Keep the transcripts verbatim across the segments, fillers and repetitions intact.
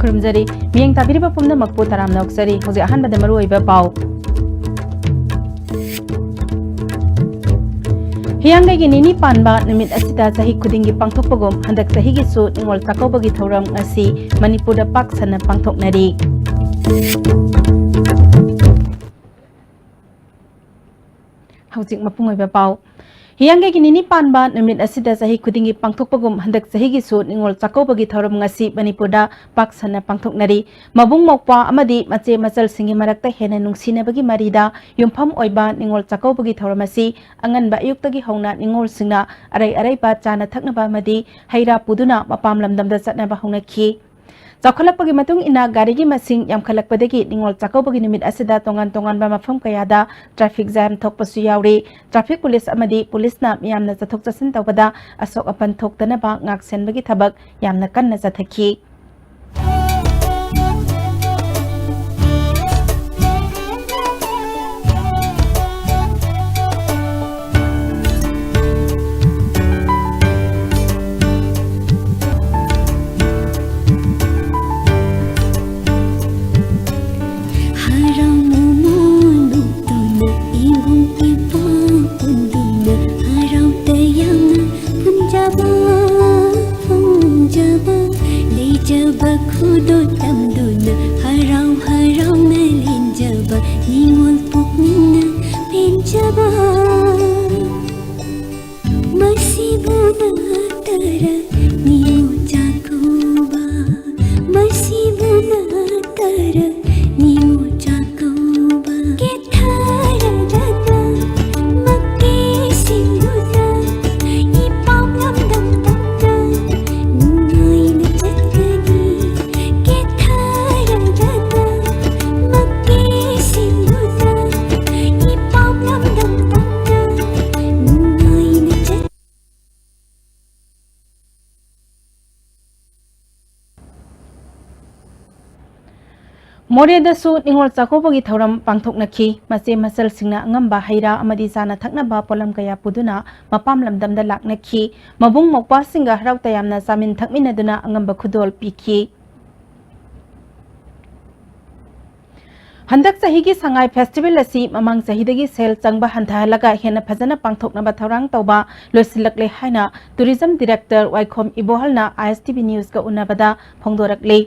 ꯈꯨꯔꯨꯝꯖꯔꯤ꯫ ꯃꯤꯠꯌꯦꯡ ꯇꯥꯕꯤꯔꯤꯕ ꯄꯨꯝꯅꯃꯛꯄꯨ ꯇꯔꯥꯝꯅ ꯑꯣꯛꯆꯔꯤ꯫ ꯍꯧꯖꯤꯛ ꯑꯍꯥꯟꯕꯗ ꯃꯔꯨꯑꯣꯏꯕ ꯄꯥꯎ꯫ ꯍꯤꯌꯥꯡꯒꯩꯒꯤ ꯅꯤꯅꯤ ꯄꯥꯟꯕ ꯅꯨꯃꯤꯠ ꯑꯁꯤꯗ ꯆꯍꯤ ꯈꯨꯗꯤꯡꯒꯤ ꯄꯥꯡꯊꯣꯛꯄꯒꯨꯝ ꯍꯟꯗꯛ ꯆꯍꯤꯒꯤꯁꯨ ꯅꯤꯉꯣꯜ ꯆꯥꯛꯀꯧꯕꯒꯤ ꯊꯧꯔꯝ ꯉꯁꯤ ꯃꯅꯤꯄꯨꯔꯗ ꯄꯥꯛ ꯁꯟꯅ ꯄꯥꯡꯊꯣꯛꯅꯔꯤ꯫ ꯍꯧꯖꯤꯛ ꯃꯄꯨꯡ ꯑꯣꯏꯕ ꯄꯥꯎ꯫ ꯍꯤꯌꯥꯡꯒꯩꯒꯤ ꯅꯤꯅꯤ ꯄꯥꯟꯕ ꯅꯨꯃꯤꯠ ꯑꯁꯤꯗ ꯆꯍꯤ ꯈꯨꯗꯤꯡꯒꯤ ꯄꯥꯡꯊꯣꯛꯄꯒꯨꯝ ꯍꯟꯗꯛ ꯆꯍꯤꯒꯤꯁꯨ ꯅꯤꯉꯣꯜ ꯆꯥꯛꯀꯧꯕꯒꯤ ꯊꯧꯔꯝ ꯉꯁꯤ ꯃꯅꯤꯄꯨꯔꯗ ꯄꯥꯛ ꯁꯟꯅ ꯄꯥꯡꯊꯣꯛꯅꯔꯤ꯫ ꯃꯕꯨꯡ ꯃꯧꯄ꯭ꯋꯥ ꯑꯃꯗꯤ ꯃꯆꯦ ꯃꯆꯜꯁꯤꯡꯒꯤ ꯃꯔꯛꯇ ꯍꯦꯟꯅ ꯅꯨꯡꯁꯤꯅꯕꯒꯤ ꯃꯔꯤꯗ ꯌꯨꯝꯐꯝ ꯑꯣꯏꯕ ꯅꯤꯉꯣꯜ ꯆꯥꯛꯀꯧꯕꯒꯤ ꯊꯧꯔꯝ ꯑꯁꯤ ꯑꯉꯟꯕ ꯑꯌꯨꯛꯇꯒꯤ ꯍꯧꯅ ꯅꯤꯉꯣꯜꯁꯤꯡꯅ ꯑꯔꯩ ꯑꯔꯩꯕ ꯆꯥꯅ ꯊꯛꯅꯕ ꯑꯃꯗꯤ ꯍꯩ ꯔꯥ ꯄꯨꯗꯨꯅ ꯃꯄꯥꯝ ꯂꯝꯗꯝꯗ ꯆꯠꯅꯕ ꯍꯧꯅꯈꯤ꯫ ꯆꯥꯎꯈꯠꯂꯛꯄꯒꯤ ꯃꯇꯨꯡ ꯏꯟꯅ ꯒꯥꯔꯤꯒꯤ ꯃꯁꯤꯡ ꯌꯥꯝꯈꯠꯂꯛꯄꯗꯒꯤ ꯅꯤꯉꯣꯜ ꯆꯥꯛꯀꯧꯕꯒꯤ ꯅꯨꯃꯤꯠ ꯑꯁꯤꯗ ꯇꯣꯉꯥꯟ ꯇꯣꯉꯥꯟꯕ ꯃꯐꯝ ꯀꯌꯥꯗ traffic jam ꯊꯣꯛꯄꯁꯨ ꯌꯥꯎꯔꯤ꯫ Traffic police ꯑꯃꯗꯤ policeꯅ ꯃꯤꯌꯥꯝꯅ ꯆꯠꯊꯣꯛ ꯆꯠꯁꯤꯟ ꯇꯧꯕꯗ ꯑꯁꯣꯛ ꯑꯄꯟ ꯊꯣꯛꯇꯅꯕ ꯉꯥꯛꯁꯦꯟꯕꯒꯤ ꯊꯕꯛ ꯌꯥꯝꯅ ꯀꯟꯅ ꯆꯠꯊꯈꯤ꯫ ꯍꯔꯥꯎ ꯃꯣꯃꯣꯟ ꯅꯣꯛꯇꯨꯅ, ꯏꯕꯨꯡ ꯏꯄ꯭ꯋꯥ ꯄꯨꯟꯗꯨꯅ, ꯍꯔꯥꯎ ꯇꯌꯥꯝꯅ ꯄꯨꯟꯖꯕ, ꯄꯨꯟꯖꯕ, ꯂꯩꯖꯕ ꯈꯨꯗꯣꯜ ꯇꯝꯗꯨꯅ, ꯍꯔꯥꯎ ꯍꯔꯥꯎꯅ ꯂꯦꯟꯖꯕ, ꯅꯤꯉꯣꯜ ꯄꯨꯛꯅꯤꯡꯅ ꯄꯦꯟꯖꯕ꯫ ꯃꯁꯤꯕꯨ ꯅꯠꯇꯔ ꯅꯤꯉꯣꯜ ꯆꯥꯛꯀꯧꯕ, ꯃꯁꯤꯕꯨ ꯅꯠꯇꯔ ꯅꯤꯉꯣꯜ ꯆꯥꯛꯀꯧꯕ꯫ ꯀꯦꯊꯔꯗꯅ ꯃꯀꯦꯁꯤꯡꯗꯨꯅ ꯏꯄꯥꯝ ꯂꯝꯗꯝ ꯇꯝꯅ ꯅꯨꯡꯉꯥꯏꯅ ꯆꯠꯀꯅꯤ꯫ ꯃꯣꯔꯦꯗꯁꯨ ꯅꯤꯉꯣꯜ ꯆꯥꯛꯀꯧꯕꯒꯤ ꯊꯧꯔꯝ ꯄꯥꯡꯊꯣꯛꯅꯈꯤ꯫ ꯃꯆꯦ ꯃꯆꯜꯁꯤꯡꯅ ꯑꯉꯝꯕ ꯍꯩ ꯔꯥ ꯑꯃꯗꯤ ꯆꯥꯅ ꯊꯛꯅꯕ ꯄꯣꯠꯂꯝ ꯀꯌꯥ ꯄꯨꯗꯨꯅ ꯃꯄꯥꯝ ꯂꯝꯗꯝꯗ ꯂꯥꯛꯅꯈꯤ꯫ ꯃꯕꯨꯡ ꯃꯧꯄ꯭ꯋꯥꯁꯤꯡꯒ ꯍꯔꯥꯎ ꯇꯌꯥꯝꯅ ꯆꯥꯃꯤꯟ ꯊꯛꯃꯤꯟꯅꯗꯨꯅ ꯑꯉꯝꯕ ꯈꯨꯗꯣꯜ ꯄꯤꯈꯤ꯫ ꯍꯟꯗꯛ ꯆꯍꯤꯒꯤ ꯁꯉꯥꯏ ꯐꯦꯁꯇꯤꯚꯦꯜ ꯑꯁꯤ ꯃꯃꯥꯡ ꯆꯍꯤꯗꯒꯤ ꯁꯦꯜ ꯆꯪꯕ ꯍꯟꯊꯍꯜꯂꯒ ꯍꯦꯟꯅ ꯐꯖꯅ ꯄꯥꯡꯊꯣꯛꯅꯕ ꯊꯧꯔꯥꯡ ꯇꯧꯕ ꯂꯣꯏꯁꯤꯜꯂꯛꯂꯦ ꯍꯥꯏꯅ ꯇꯨꯔꯤꯖꯝ ꯗꯤꯔꯦꯛꯇꯔ ꯋꯥꯏꯈꯣꯝ ꯏꯕꯣꯍꯜꯅ ꯑꯥꯏ ꯑꯦꯁ ꯇꯤ ꯚꯤ ꯅ꯭ꯌꯨꯁꯀ ꯎꯅꯕꯗ ꯐꯣꯡꯗꯣꯔꯛꯂꯤ꯫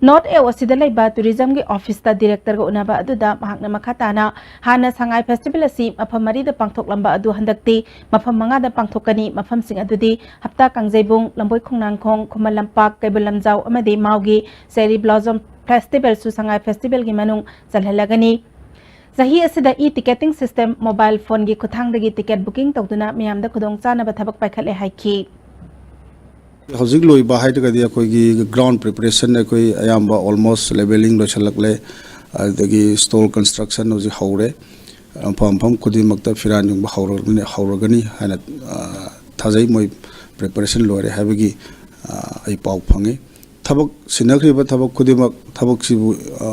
ꯅꯣꯔꯠ ꯑꯦ ꯑꯣ ꯁꯤꯗ ꯂꯩꯕ ꯇꯨꯔꯤꯖꯝꯒꯤ ꯑꯣꯐꯤꯁꯇ ꯗꯤꯔꯦꯛꯇꯔꯒ ꯎꯅꯕ ꯑꯗꯨꯗ ꯃꯍꯥꯛꯅ ꯃꯈꯥ ꯇꯥꯅ ꯍꯥꯟꯅ ꯁꯉꯥꯏ ꯐꯦꯁꯇꯤꯚꯦꯜ ꯑꯁꯤ ꯃꯐꯝ ꯃꯔꯤꯗ ꯄꯥꯡꯊꯣꯛꯂꯝꯕ ꯑꯗꯨ ꯍꯟꯗꯛꯇꯤ ꯃꯐꯝ ꯃꯉꯥꯗ ꯄꯥꯡꯊꯣꯛꯀꯅꯤ꯫ ꯃꯐꯝꯁꯤꯡ ꯑꯗꯨꯗꯤ ꯍꯞꯇꯥ ꯀꯥꯡꯖꯩꯕꯨꯡ, ꯂꯝꯕꯣꯏ ꯈꯣꯡꯅꯥꯡꯈꯣꯡ, ꯈꯨꯃꯟ ꯂꯝꯄꯥꯛ, ꯀꯩꯕꯨꯜ ꯂꯝꯖꯥꯎ ꯑꯃꯗꯤ ꯃꯥꯎꯒꯤ ꯆꯦꯔꯤ ꯕ꯭ꯂꯣꯖꯝ ꯐꯦꯁꯇꯤꯚꯦꯜꯁꯨ ꯁꯉꯥꯏ ꯐꯦꯁꯇꯤꯚꯦꯜꯒꯤ ꯃꯅꯨꯡ ꯆꯜꯍꯜꯂꯒꯅꯤ꯫ ꯆꯍꯤ ꯑꯁꯤꯗ ꯏ ꯇꯤꯀꯦꯇꯤꯡ ꯁꯤꯁꯇꯦꯝ ꯃꯣꯕꯥꯏꯜ ꯐꯣꯟꯒꯤ ꯈꯨꯠꯊꯥꯡꯗꯒꯤ ꯇꯤꯀꯦꯠ ꯕꯨꯀꯤꯡ ꯇꯧꯗꯨꯅ ꯃꯤꯌꯥꯝꯗ ꯈꯨꯗꯣꯡꯆꯥꯅꯕ ꯊꯕꯛ ꯄꯥꯏꯈꯠꯂꯦ ꯍꯥꯏꯈꯤ꯫ ꯍꯧꯖꯤꯛ ꯂꯣꯏꯕ ꯍꯥꯏꯔꯒꯗꯤ ꯑꯩꯈꯣꯏꯒꯤ ꯒ꯭ꯔꯥꯎꯟ ꯄ꯭ꯔꯤꯄꯦꯔꯦꯁꯟ ꯑꯩꯈꯣꯏ ꯑꯌꯥꯝꯕ ꯑꯣꯜꯃꯣꯁ ꯂꯦꯕꯦꯂꯤꯡ ꯂꯣꯏꯁꯤꯜꯂꯛꯂꯦ, ꯑꯗꯨꯗꯒꯤ ꯁ꯭ꯇꯣꯜ ꯀꯟꯁꯇ꯭ꯔꯛꯁꯟ ꯍꯧꯖꯤꯛ ꯍꯧꯔꯦ꯫ ꯃꯐꯝ ꯃꯐꯝ ꯈꯨꯗꯤꯡꯃꯛꯇ ꯐꯤꯔꯥꯟ ꯌꯨꯡꯕ ꯍꯧꯔꯒꯅꯤ, ꯍꯧꯔꯒꯅꯤ ꯍꯥꯏꯅ, ꯑ, ꯊꯥꯖꯩ꯫ ꯃꯣꯏ ꯄ꯭ꯔꯤꯄꯦꯔꯦꯁꯟ ꯂꯣꯏꯔꯦ ꯍꯥꯏꯕꯒꯤ, ꯑ, ꯑꯩ ꯄꯥꯎ ꯐꯪꯉꯤ꯫ ꯊꯕꯛ ꯁꯤꯟꯅꯈ꯭ꯔꯤꯕ ꯊꯕꯛ ꯈꯨꯗꯤꯡꯃꯛ, ꯊꯕꯛꯁꯤꯕꯨ, ꯑ,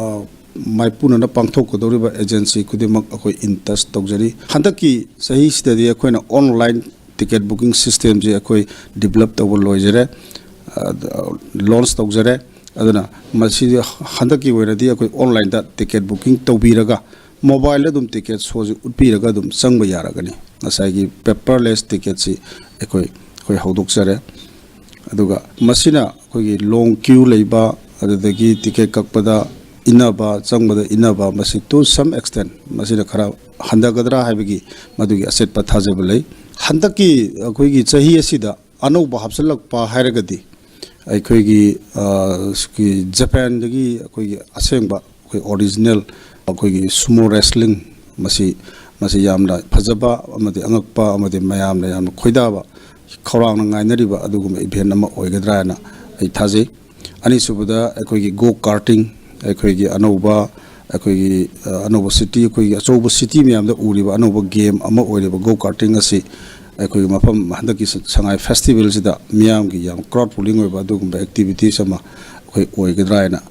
ꯃꯥꯏꯄꯨꯅꯅ ꯄꯥꯡꯊꯣꯛꯀꯗꯧꯔꯤꯕ ꯑꯦꯖꯦꯟꯁꯤ ꯈꯨꯗꯤꯡꯃꯛ ꯑꯩꯈꯣꯏ in touch ꯇꯧꯖꯔꯤ꯫ ꯍꯟꯗꯛꯀꯤ ꯆꯍꯤꯁꯤꯗꯗꯤ ꯑꯩꯈꯣꯏꯅ ꯑꯣꯟꯂꯥꯏꯟ ꯇꯤꯀꯦꯠ ꯕꯨꯀꯤꯡ ꯁꯤꯁꯇꯦꯝꯁꯤ ꯑꯩꯈꯣꯏ ꯗꯤꯕꯂꯞ ꯇꯧꯕ ꯂꯣꯏꯖꯔꯦ, ꯑ, ꯂꯣꯟꯁ ꯇꯧꯖꯔꯦ꯫ ꯑꯗꯨꯅ ꯃꯁꯤꯗꯤ ꯍꯟꯗꯛꯀꯤ ꯑꯣꯏꯅꯗꯤ ꯑꯩꯈꯣꯏ ꯑꯣꯟꯂꯥꯏꯟꯗ ꯇꯤꯀꯦꯠ ꯕꯨꯀꯤꯡ ꯇꯧꯕꯤꯔꯒ ꯃꯣꯕꯥꯏꯜꯗ ꯑꯗꯨꯝ ꯇꯤꯀꯦꯠ ꯁꯣꯁꯤ ꯎꯠꯄꯤꯔꯒ ꯑꯗꯨꯝ ꯆꯪꯕ ꯌꯥꯔꯒꯅꯤ꯫ ꯉꯁꯥꯏꯒꯤ ꯄꯦꯄꯔꯂꯦꯁ ꯇꯤꯀꯦꯠꯁꯤ ꯑꯩꯈꯣꯏ, ꯑꯩꯈꯣꯏ ꯍꯧꯗꯣꯛꯆꯔꯦ꯫ ꯑꯗꯨꯒ ꯃꯁꯤꯅ ꯑꯩꯈꯣꯏꯒꯤ ꯂꯣꯡ ꯀ꯭ꯌꯨ ꯂꯩꯕ, ꯑꯗꯨꯗꯒꯤ ꯇꯤꯀꯦꯠ ꯀꯛꯄꯗ ꯏꯟꯅꯕ, ꯆꯪꯕꯗ ꯏꯟꯅꯕ, ꯃꯁꯤ to some extent ꯃꯁꯤꯅ ꯈꯔ ꯍꯟꯊꯒꯗ꯭ꯔꯥ ꯍꯥꯏꯕꯒꯤ ꯃꯗꯨꯒꯤ ꯑꯆꯦꯠꯄ ꯊꯥꯖꯕ ꯂꯩ꯫ ꯍꯟꯗꯛꯀꯤ ꯑꯩꯈꯣꯏꯒꯤ ꯆꯍꯤ ꯑꯁꯤꯗ ꯑꯅꯧꯕ ꯍꯥꯞꯆꯤꯜꯂꯛꯄ ꯍꯥꯏꯔꯒꯗꯤ ꯑꯩꯈꯣꯏꯒꯤ, ꯑ, ꯖꯄꯥꯟꯗꯒꯤ ꯑꯩꯈꯣꯏꯒꯤ ꯑꯁꯦꯡꯕ ꯑꯩꯈꯣꯏ ꯑꯣꯔꯤꯖꯤꯅꯦꯜ ꯑꯩꯈꯣꯏꯒꯤ ꯁꯨꯃꯣ ꯔꯦꯁꯂꯤꯡ, ꯃꯁꯤ, ꯃꯁꯤ ꯌꯥꯝꯅ ꯐꯖꯕ ꯑꯃꯗꯤ ꯑꯉꯛꯄ ꯑꯃꯗꯤ ꯃꯌꯥꯝꯅ ꯌꯥꯝꯅ ꯈꯣꯏꯗꯥꯕ, ꯈꯧꯔꯥꯡꯅ ꯉꯥꯏꯅꯔꯤꯕ ꯑꯗꯨꯒꯨꯝꯕ ꯏꯚꯦꯟ ꯑꯃ ꯑꯣꯏꯒꯗ꯭ꯔꯥ ꯍꯥꯏꯅ ꯑꯩ ꯊꯥꯖꯩ꯫ ꯑꯅꯤꯁꯨꯕꯗ ꯑꯩꯈꯣꯏꯒꯤ ꯒꯣ ꯀꯥꯔꯇꯤꯡ, ꯑꯩꯈꯣꯏꯒꯤ ꯑꯅꯧꯕ, ꯑꯩꯈꯣꯏꯒꯤ, ꯑ, ꯑꯅꯧꯕ ꯁꯤꯇꯤ, ꯑꯩꯈꯣꯏꯒꯤ ꯑꯆꯧꯕ ꯁꯤꯇꯤ ꯃꯌꯥꯝꯗ ꯎꯔꯤꯕ ꯑꯅꯧꯕ ꯒꯦꯝ ꯑꯃ ꯑꯣꯏꯔꯤꯕ ꯒꯣ ꯀꯥꯔꯇꯤꯡ ꯑꯁꯤ ꯑꯩꯈꯣꯏꯒꯤ ꯃꯐꯝ ꯍꯟꯗꯛꯀꯤ ꯁ-, ꯁꯉꯥꯏ ꯐꯦꯁꯇꯤꯚꯦꯜꯁꯤꯗ ꯃꯤꯌꯥꯝꯒꯤ ꯌꯥꯝ ꯀ꯭ꯔꯥꯎꯗ ꯄꯨꯂꯤꯡ ꯑꯣꯏꯕ ꯑꯗꯨꯒꯨꯝꯕ ꯑꯦꯛꯇꯤꯚꯤꯇꯤꯁ ꯑꯃ ꯑꯩꯈꯣꯏ ꯑꯣꯏꯒꯗ꯭ꯔꯥ ꯍꯥꯏꯅ,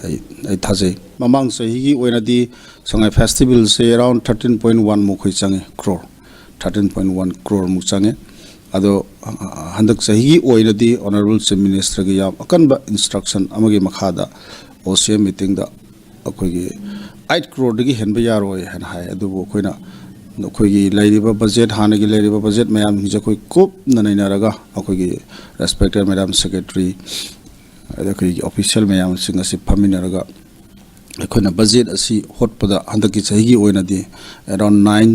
ꯑꯩ ꯑꯩ ꯊꯥꯖꯩ꯫ ꯃꯃꯥꯡ ꯆꯍꯤꯒꯤ ꯑꯣꯏꯅꯗꯤ ꯁꯉꯥꯏ ꯐꯦꯁꯇꯤꯚꯦꯜꯁꯦ ꯑꯦꯔꯥꯎꯟ ꯊꯥꯔꯇꯤꯟ ꯄꯣꯏꯟ ꯋꯥꯟ ꯃꯨꯛ ꯑꯩꯈꯣꯏ ꯆꯪꯉꯦ, crore, thirteen point one crore ꯃꯨꯛ ꯆꯪꯉꯦ꯫ ꯑꯗꯣ ꯑ, ꯍꯟꯗꯛ ꯆꯍꯤꯒꯤ ꯑꯣꯏꯅꯗꯤ ꯑꯣꯅꯔꯦꯕꯜ ꯆꯤꯐ ꯃꯤꯅꯤꯁꯇꯔꯒꯤ ꯌꯥꯝ ꯑꯀꯟꯕ ꯏꯟꯁꯇ꯭ꯔꯛꯁꯟ ꯑꯃꯒꯤ ꯃꯈꯥꯗ ꯑꯣ ꯁꯤ ꯑꯦꯝ ꯃꯤꯇꯤꯡꯗ ꯑꯩꯈꯣꯏꯒꯤ ꯑꯩꯠ ꯀ꯭ꯔꯣꯔꯗꯒꯤ ꯍꯦꯟꯕ ꯌꯥꯔꯣꯏ ꯍꯥꯏꯅ ꯍꯥꯏ꯫ ꯑꯗꯨꯕꯨ ꯑꯩꯈꯣꯏꯅ ꯑꯩꯈꯣꯏꯒꯤ ꯂꯩꯔꯤꯕ ꯕꯖꯦꯠ, ꯍꯥꯟꯅꯒꯤ ꯂꯩꯔꯤꯕ ꯕꯖꯦꯠ ꯃꯌꯥꯝꯁꯤꯡꯁꯦ ꯑꯩꯈꯣꯏ ꯀꯨꯞꯅ ꯅꯩꯅꯔꯒ ꯑꯩꯈꯣꯏꯒꯤ ꯔꯦꯁꯄꯦꯛꯇꯦꯠ ꯃꯦꯗꯥꯝ ꯁꯦꯀ꯭ꯔꯦꯇꯔꯤ, ꯑꯗ ꯑꯩꯈꯣꯏꯒꯤ ꯑꯣꯐꯤꯁꯤꯌꯦꯜ ꯃꯌꯥꯝꯁꯤꯡ ꯑꯁꯤ ꯐꯝꯃꯤꯟꯅꯔꯒ ꯑꯩꯈꯣꯏꯅ ꯕꯖꯦꯠ ꯑꯁꯤ ꯍꯣꯠꯄꯗ ꯍꯟꯗꯛꯀꯤ ꯆꯍꯤꯒꯤ ꯑꯣꯏꯅꯗꯤ ꯑꯦꯔꯥꯎꯟ ꯅꯥꯏꯟ,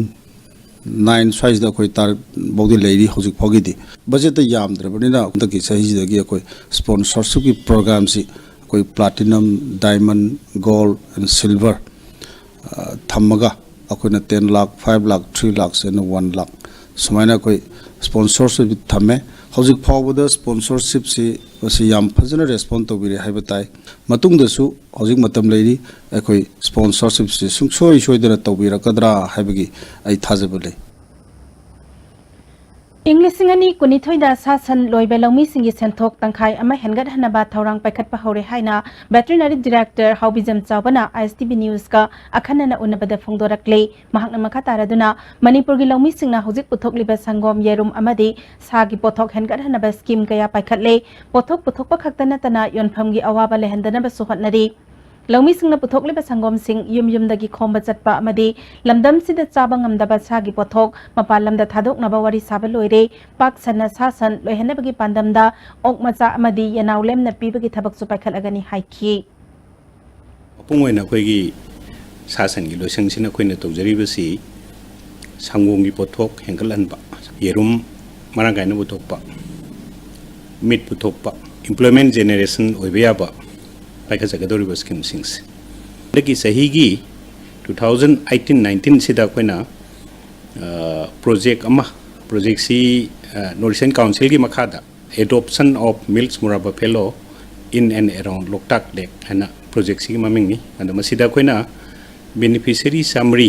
ꯅꯥꯏꯟ ꯁ꯭ꯋꯥꯏꯁꯤꯗ ꯑꯩꯈꯣꯏ ꯇꯥꯔꯒꯦꯠ ꯐꯥꯎꯗꯤ ꯂꯩꯔꯤ ꯍꯧꯖꯤꯛ ꯐꯥꯎꯒꯤꯗꯤ꯫ ꯕꯖꯦꯠꯇ ꯌꯥꯝꯗ꯭ꯔꯕꯅꯤꯅ ꯍꯟꯗꯛꯀꯤ ꯆꯍꯤꯁꯤꯗꯒꯤ ꯑꯩꯈꯣꯏ ꯁ꯭ꯄꯣꯟꯁꯔꯁꯤꯞꯀꯤ ꯄ꯭ꯔꯣꯒ꯭ꯔꯥꯝꯁꯤ ꯑꯩꯈꯣꯏ platinum, diamond, gold and silver, ꯑ, ꯊꯝꯃꯒ ꯑꯩꯈꯣꯏꯅ ten lakh, five lakh, three lakhs and one lakh ꯁꯨꯃꯥꯏꯅ ꯑꯩꯈꯣꯏ ꯁ꯭ꯄꯣꯟꯁꯔꯁꯤꯞ ꯊꯝꯃꯦ꯫ ꯍꯧꯖꯤꯛ ꯐꯥꯎꯕꯗ ꯁ꯭ꯄꯣꯟꯁꯔꯁꯤꯞꯁꯤ ꯃꯁꯤ ꯌꯥꯝ ꯐꯖꯅ ꯔꯦꯁꯄꯣꯟ ꯇꯧꯕꯤꯔꯦ ꯍꯥꯏꯕ ꯇꯥꯏ꯫ ꯃꯇꯨꯡꯗꯁꯨ ꯍꯧꯖꯤꯛ ꯃꯇꯝ ꯂꯩꯔꯤ꯫ ꯑꯩꯈꯣꯏ ꯁ꯭ꯄꯣꯟꯁꯔꯁꯤꯞꯁꯤ ꯁꯨꯡꯁꯣꯏ ꯁꯣꯏꯗꯅ ꯇꯧꯕꯤꯔꯛꯀꯗ꯭ꯔꯥ ꯍꯥꯏꯕꯒꯤ ꯑꯩ ꯊꯥꯖꯕ ꯂꯩ꯫ ꯏꯪ ꯂꯤꯁꯤꯡ ꯑꯅꯤ ꯀꯨꯟꯅꯤꯊꯣꯏꯗ ꯁꯥ ꯁꯟ ꯂꯣꯏꯕ ꯂꯧꯃꯤꯁꯤꯡꯒꯤ ꯁꯦꯟꯊꯣꯛ ꯇꯪꯈꯥꯏ ꯑꯃ ꯍꯦꯟꯒꯠꯍꯟꯅꯕ ꯊꯧꯔꯥꯡ ꯄꯥꯏꯈꯠꯄ ꯍꯧꯔꯦ ꯍꯥꯏꯅ ꯚꯦꯇꯔꯤꯅꯔꯤ ꯗꯤꯔꯦꯛꯇꯔ ꯍꯥꯎꯕꯤꯖꯝ ꯆꯥꯎꯕꯅ ꯑꯥꯏ ꯑꯦꯁ ꯇꯤ ꯚꯤ ꯅ꯭ꯌꯨꯁꯀ ꯑꯈꯟꯅꯅ ꯎꯅꯕꯗ ꯐꯣꯡꯗꯣꯔꯛꯂꯤ꯫ ꯃꯍꯥꯛꯅ ꯃꯈꯥ ꯇꯥꯔꯗꯨꯅ, ꯃꯅꯤꯄꯨꯔꯒꯤ ꯂꯧꯃꯤꯁꯤꯡꯅ ꯍꯧꯖꯤꯛ ꯄꯨꯊꯣꯛꯂꯤꯕ ꯁꯪꯒꯣꯝ, ꯌꯦꯔꯨꯝ ꯑꯃꯗꯤ ꯁꯥꯒꯤ ꯄꯣꯠꯊꯣꯛ ꯍꯦꯟꯒꯠꯍꯟꯅꯕ ꯁ꯭ꯀꯤꯝ ꯀꯌꯥ ꯄꯥꯏꯈꯠꯂꯦ꯫ ꯄꯣꯠꯊꯣꯛ ꯄꯨꯊꯣꯛꯄ ꯈꯛꯇ ꯅꯠꯇꯅ ꯌꯣꯟꯐꯝꯒꯤ ꯑꯋꯥꯕ ꯂꯩꯍꯟꯗꯅꯕꯁꯨ ꯍꯣꯠꯅꯔꯤ꯫ ꯂꯧꯃꯤꯁꯤꯡꯅ ꯄꯨꯊꯣꯛꯂꯤꯕ ꯁꯪꯒꯣꯝꯁꯤꯡ ꯌꯨꯝ ꯌꯨꯝꯗꯒꯤ ꯈꯣꯝꯕ ꯆꯠꯄ ꯑꯃꯗꯤ ꯂꯝꯗꯝꯁꯤꯗ ꯆꯥꯕ ꯉꯝꯗꯕ ꯁꯥꯒꯤ ꯄꯣꯠꯊꯣꯛ ꯃꯄꯥꯟ ꯂꯝꯗ ꯊꯥꯗꯣꯛꯅꯕ ꯋꯥꯔꯤ ꯁꯥꯕ ꯂꯣꯏꯔꯦ꯫ ꯄꯥꯛ ꯁꯟꯅ ꯁꯥ ꯁꯟ ꯂꯣꯏꯍꯟꯅꯕꯒꯤ ꯄꯥꯟꯗꯝꯗ ꯑꯣꯛ ꯃꯆꯥ ꯑꯃꯗꯤ ꯌꯦꯅꯥꯎ ꯂꯦꯝꯅ ꯄꯤꯕꯒꯤ ꯊꯕꯛꯁꯨ ꯄꯥꯏꯈꯠꯂꯒꯅꯤ ꯍꯥꯏꯈꯤ꯫ ꯃꯄꯨꯡ ꯑꯣꯏꯅ ꯑꯩꯈꯣꯏꯒꯤ ꯁꯥ ꯁꯟꯒꯤ ꯂꯣꯏꯁꯪꯁꯤꯅ ꯑꯩꯈꯣꯏꯅ ꯇꯧꯖꯔꯤꯕꯁꯤ ꯁꯪꯒꯣꯝꯒꯤ ꯄꯣꯠꯊꯣꯛ ꯍꯦꯟꯒꯠꯍꯟꯕ, ꯌꯦꯔꯨꯝ ꯃꯔꯥꯡ ꯀꯥꯏꯅ ꯄꯨꯊꯣꯛꯄ, ꯃꯤꯠ ꯄꯨꯊꯣꯛꯄ, employment generation ꯑꯣꯏꯕ ꯌꯥꯕ ꯄꯥꯏꯈꯠꯆꯒꯗꯧꯔꯤꯕ ꯁ꯭ꯀꯤꯝꯁꯤꯡꯁꯦ꯫ ꯍꯟꯗꯛꯀꯤ ꯆꯍꯤꯒꯤ ꯇꯨ ꯊꯥꯎꯖꯟ ꯑꯩꯠꯇꯤꯟ ꯅꯥꯏꯟꯇꯤꯟꯁꯤꯗ ꯑꯩꯈꯣꯏꯅ, ꯑ, ꯄ꯭ꯔꯣꯖꯦꯛ ꯑꯃ, ꯄ꯭ꯔꯣꯖꯦꯛꯁꯤ, ꯑ, ꯅꯣꯔꯠ ꯏꯁꯇꯔꯟ ꯀꯥꯎꯟꯁꯤꯜꯒꯤ ꯃꯈꯥꯗ Adoption of Milk Mura Buffalo in and Around Loktak Lake ꯍꯥꯏꯅ ꯄ꯭ꯔꯣꯖꯦꯛꯁꯤꯒꯤ ꯃꯃꯤꯡꯅꯤ꯫ ꯑꯗꯣ ꯃꯁꯤꯗ ꯑꯩꯈꯣꯏꯅ ꯕꯦꯅꯤꯐꯤꯁꯔꯤ ꯆꯥꯃꯔꯤ,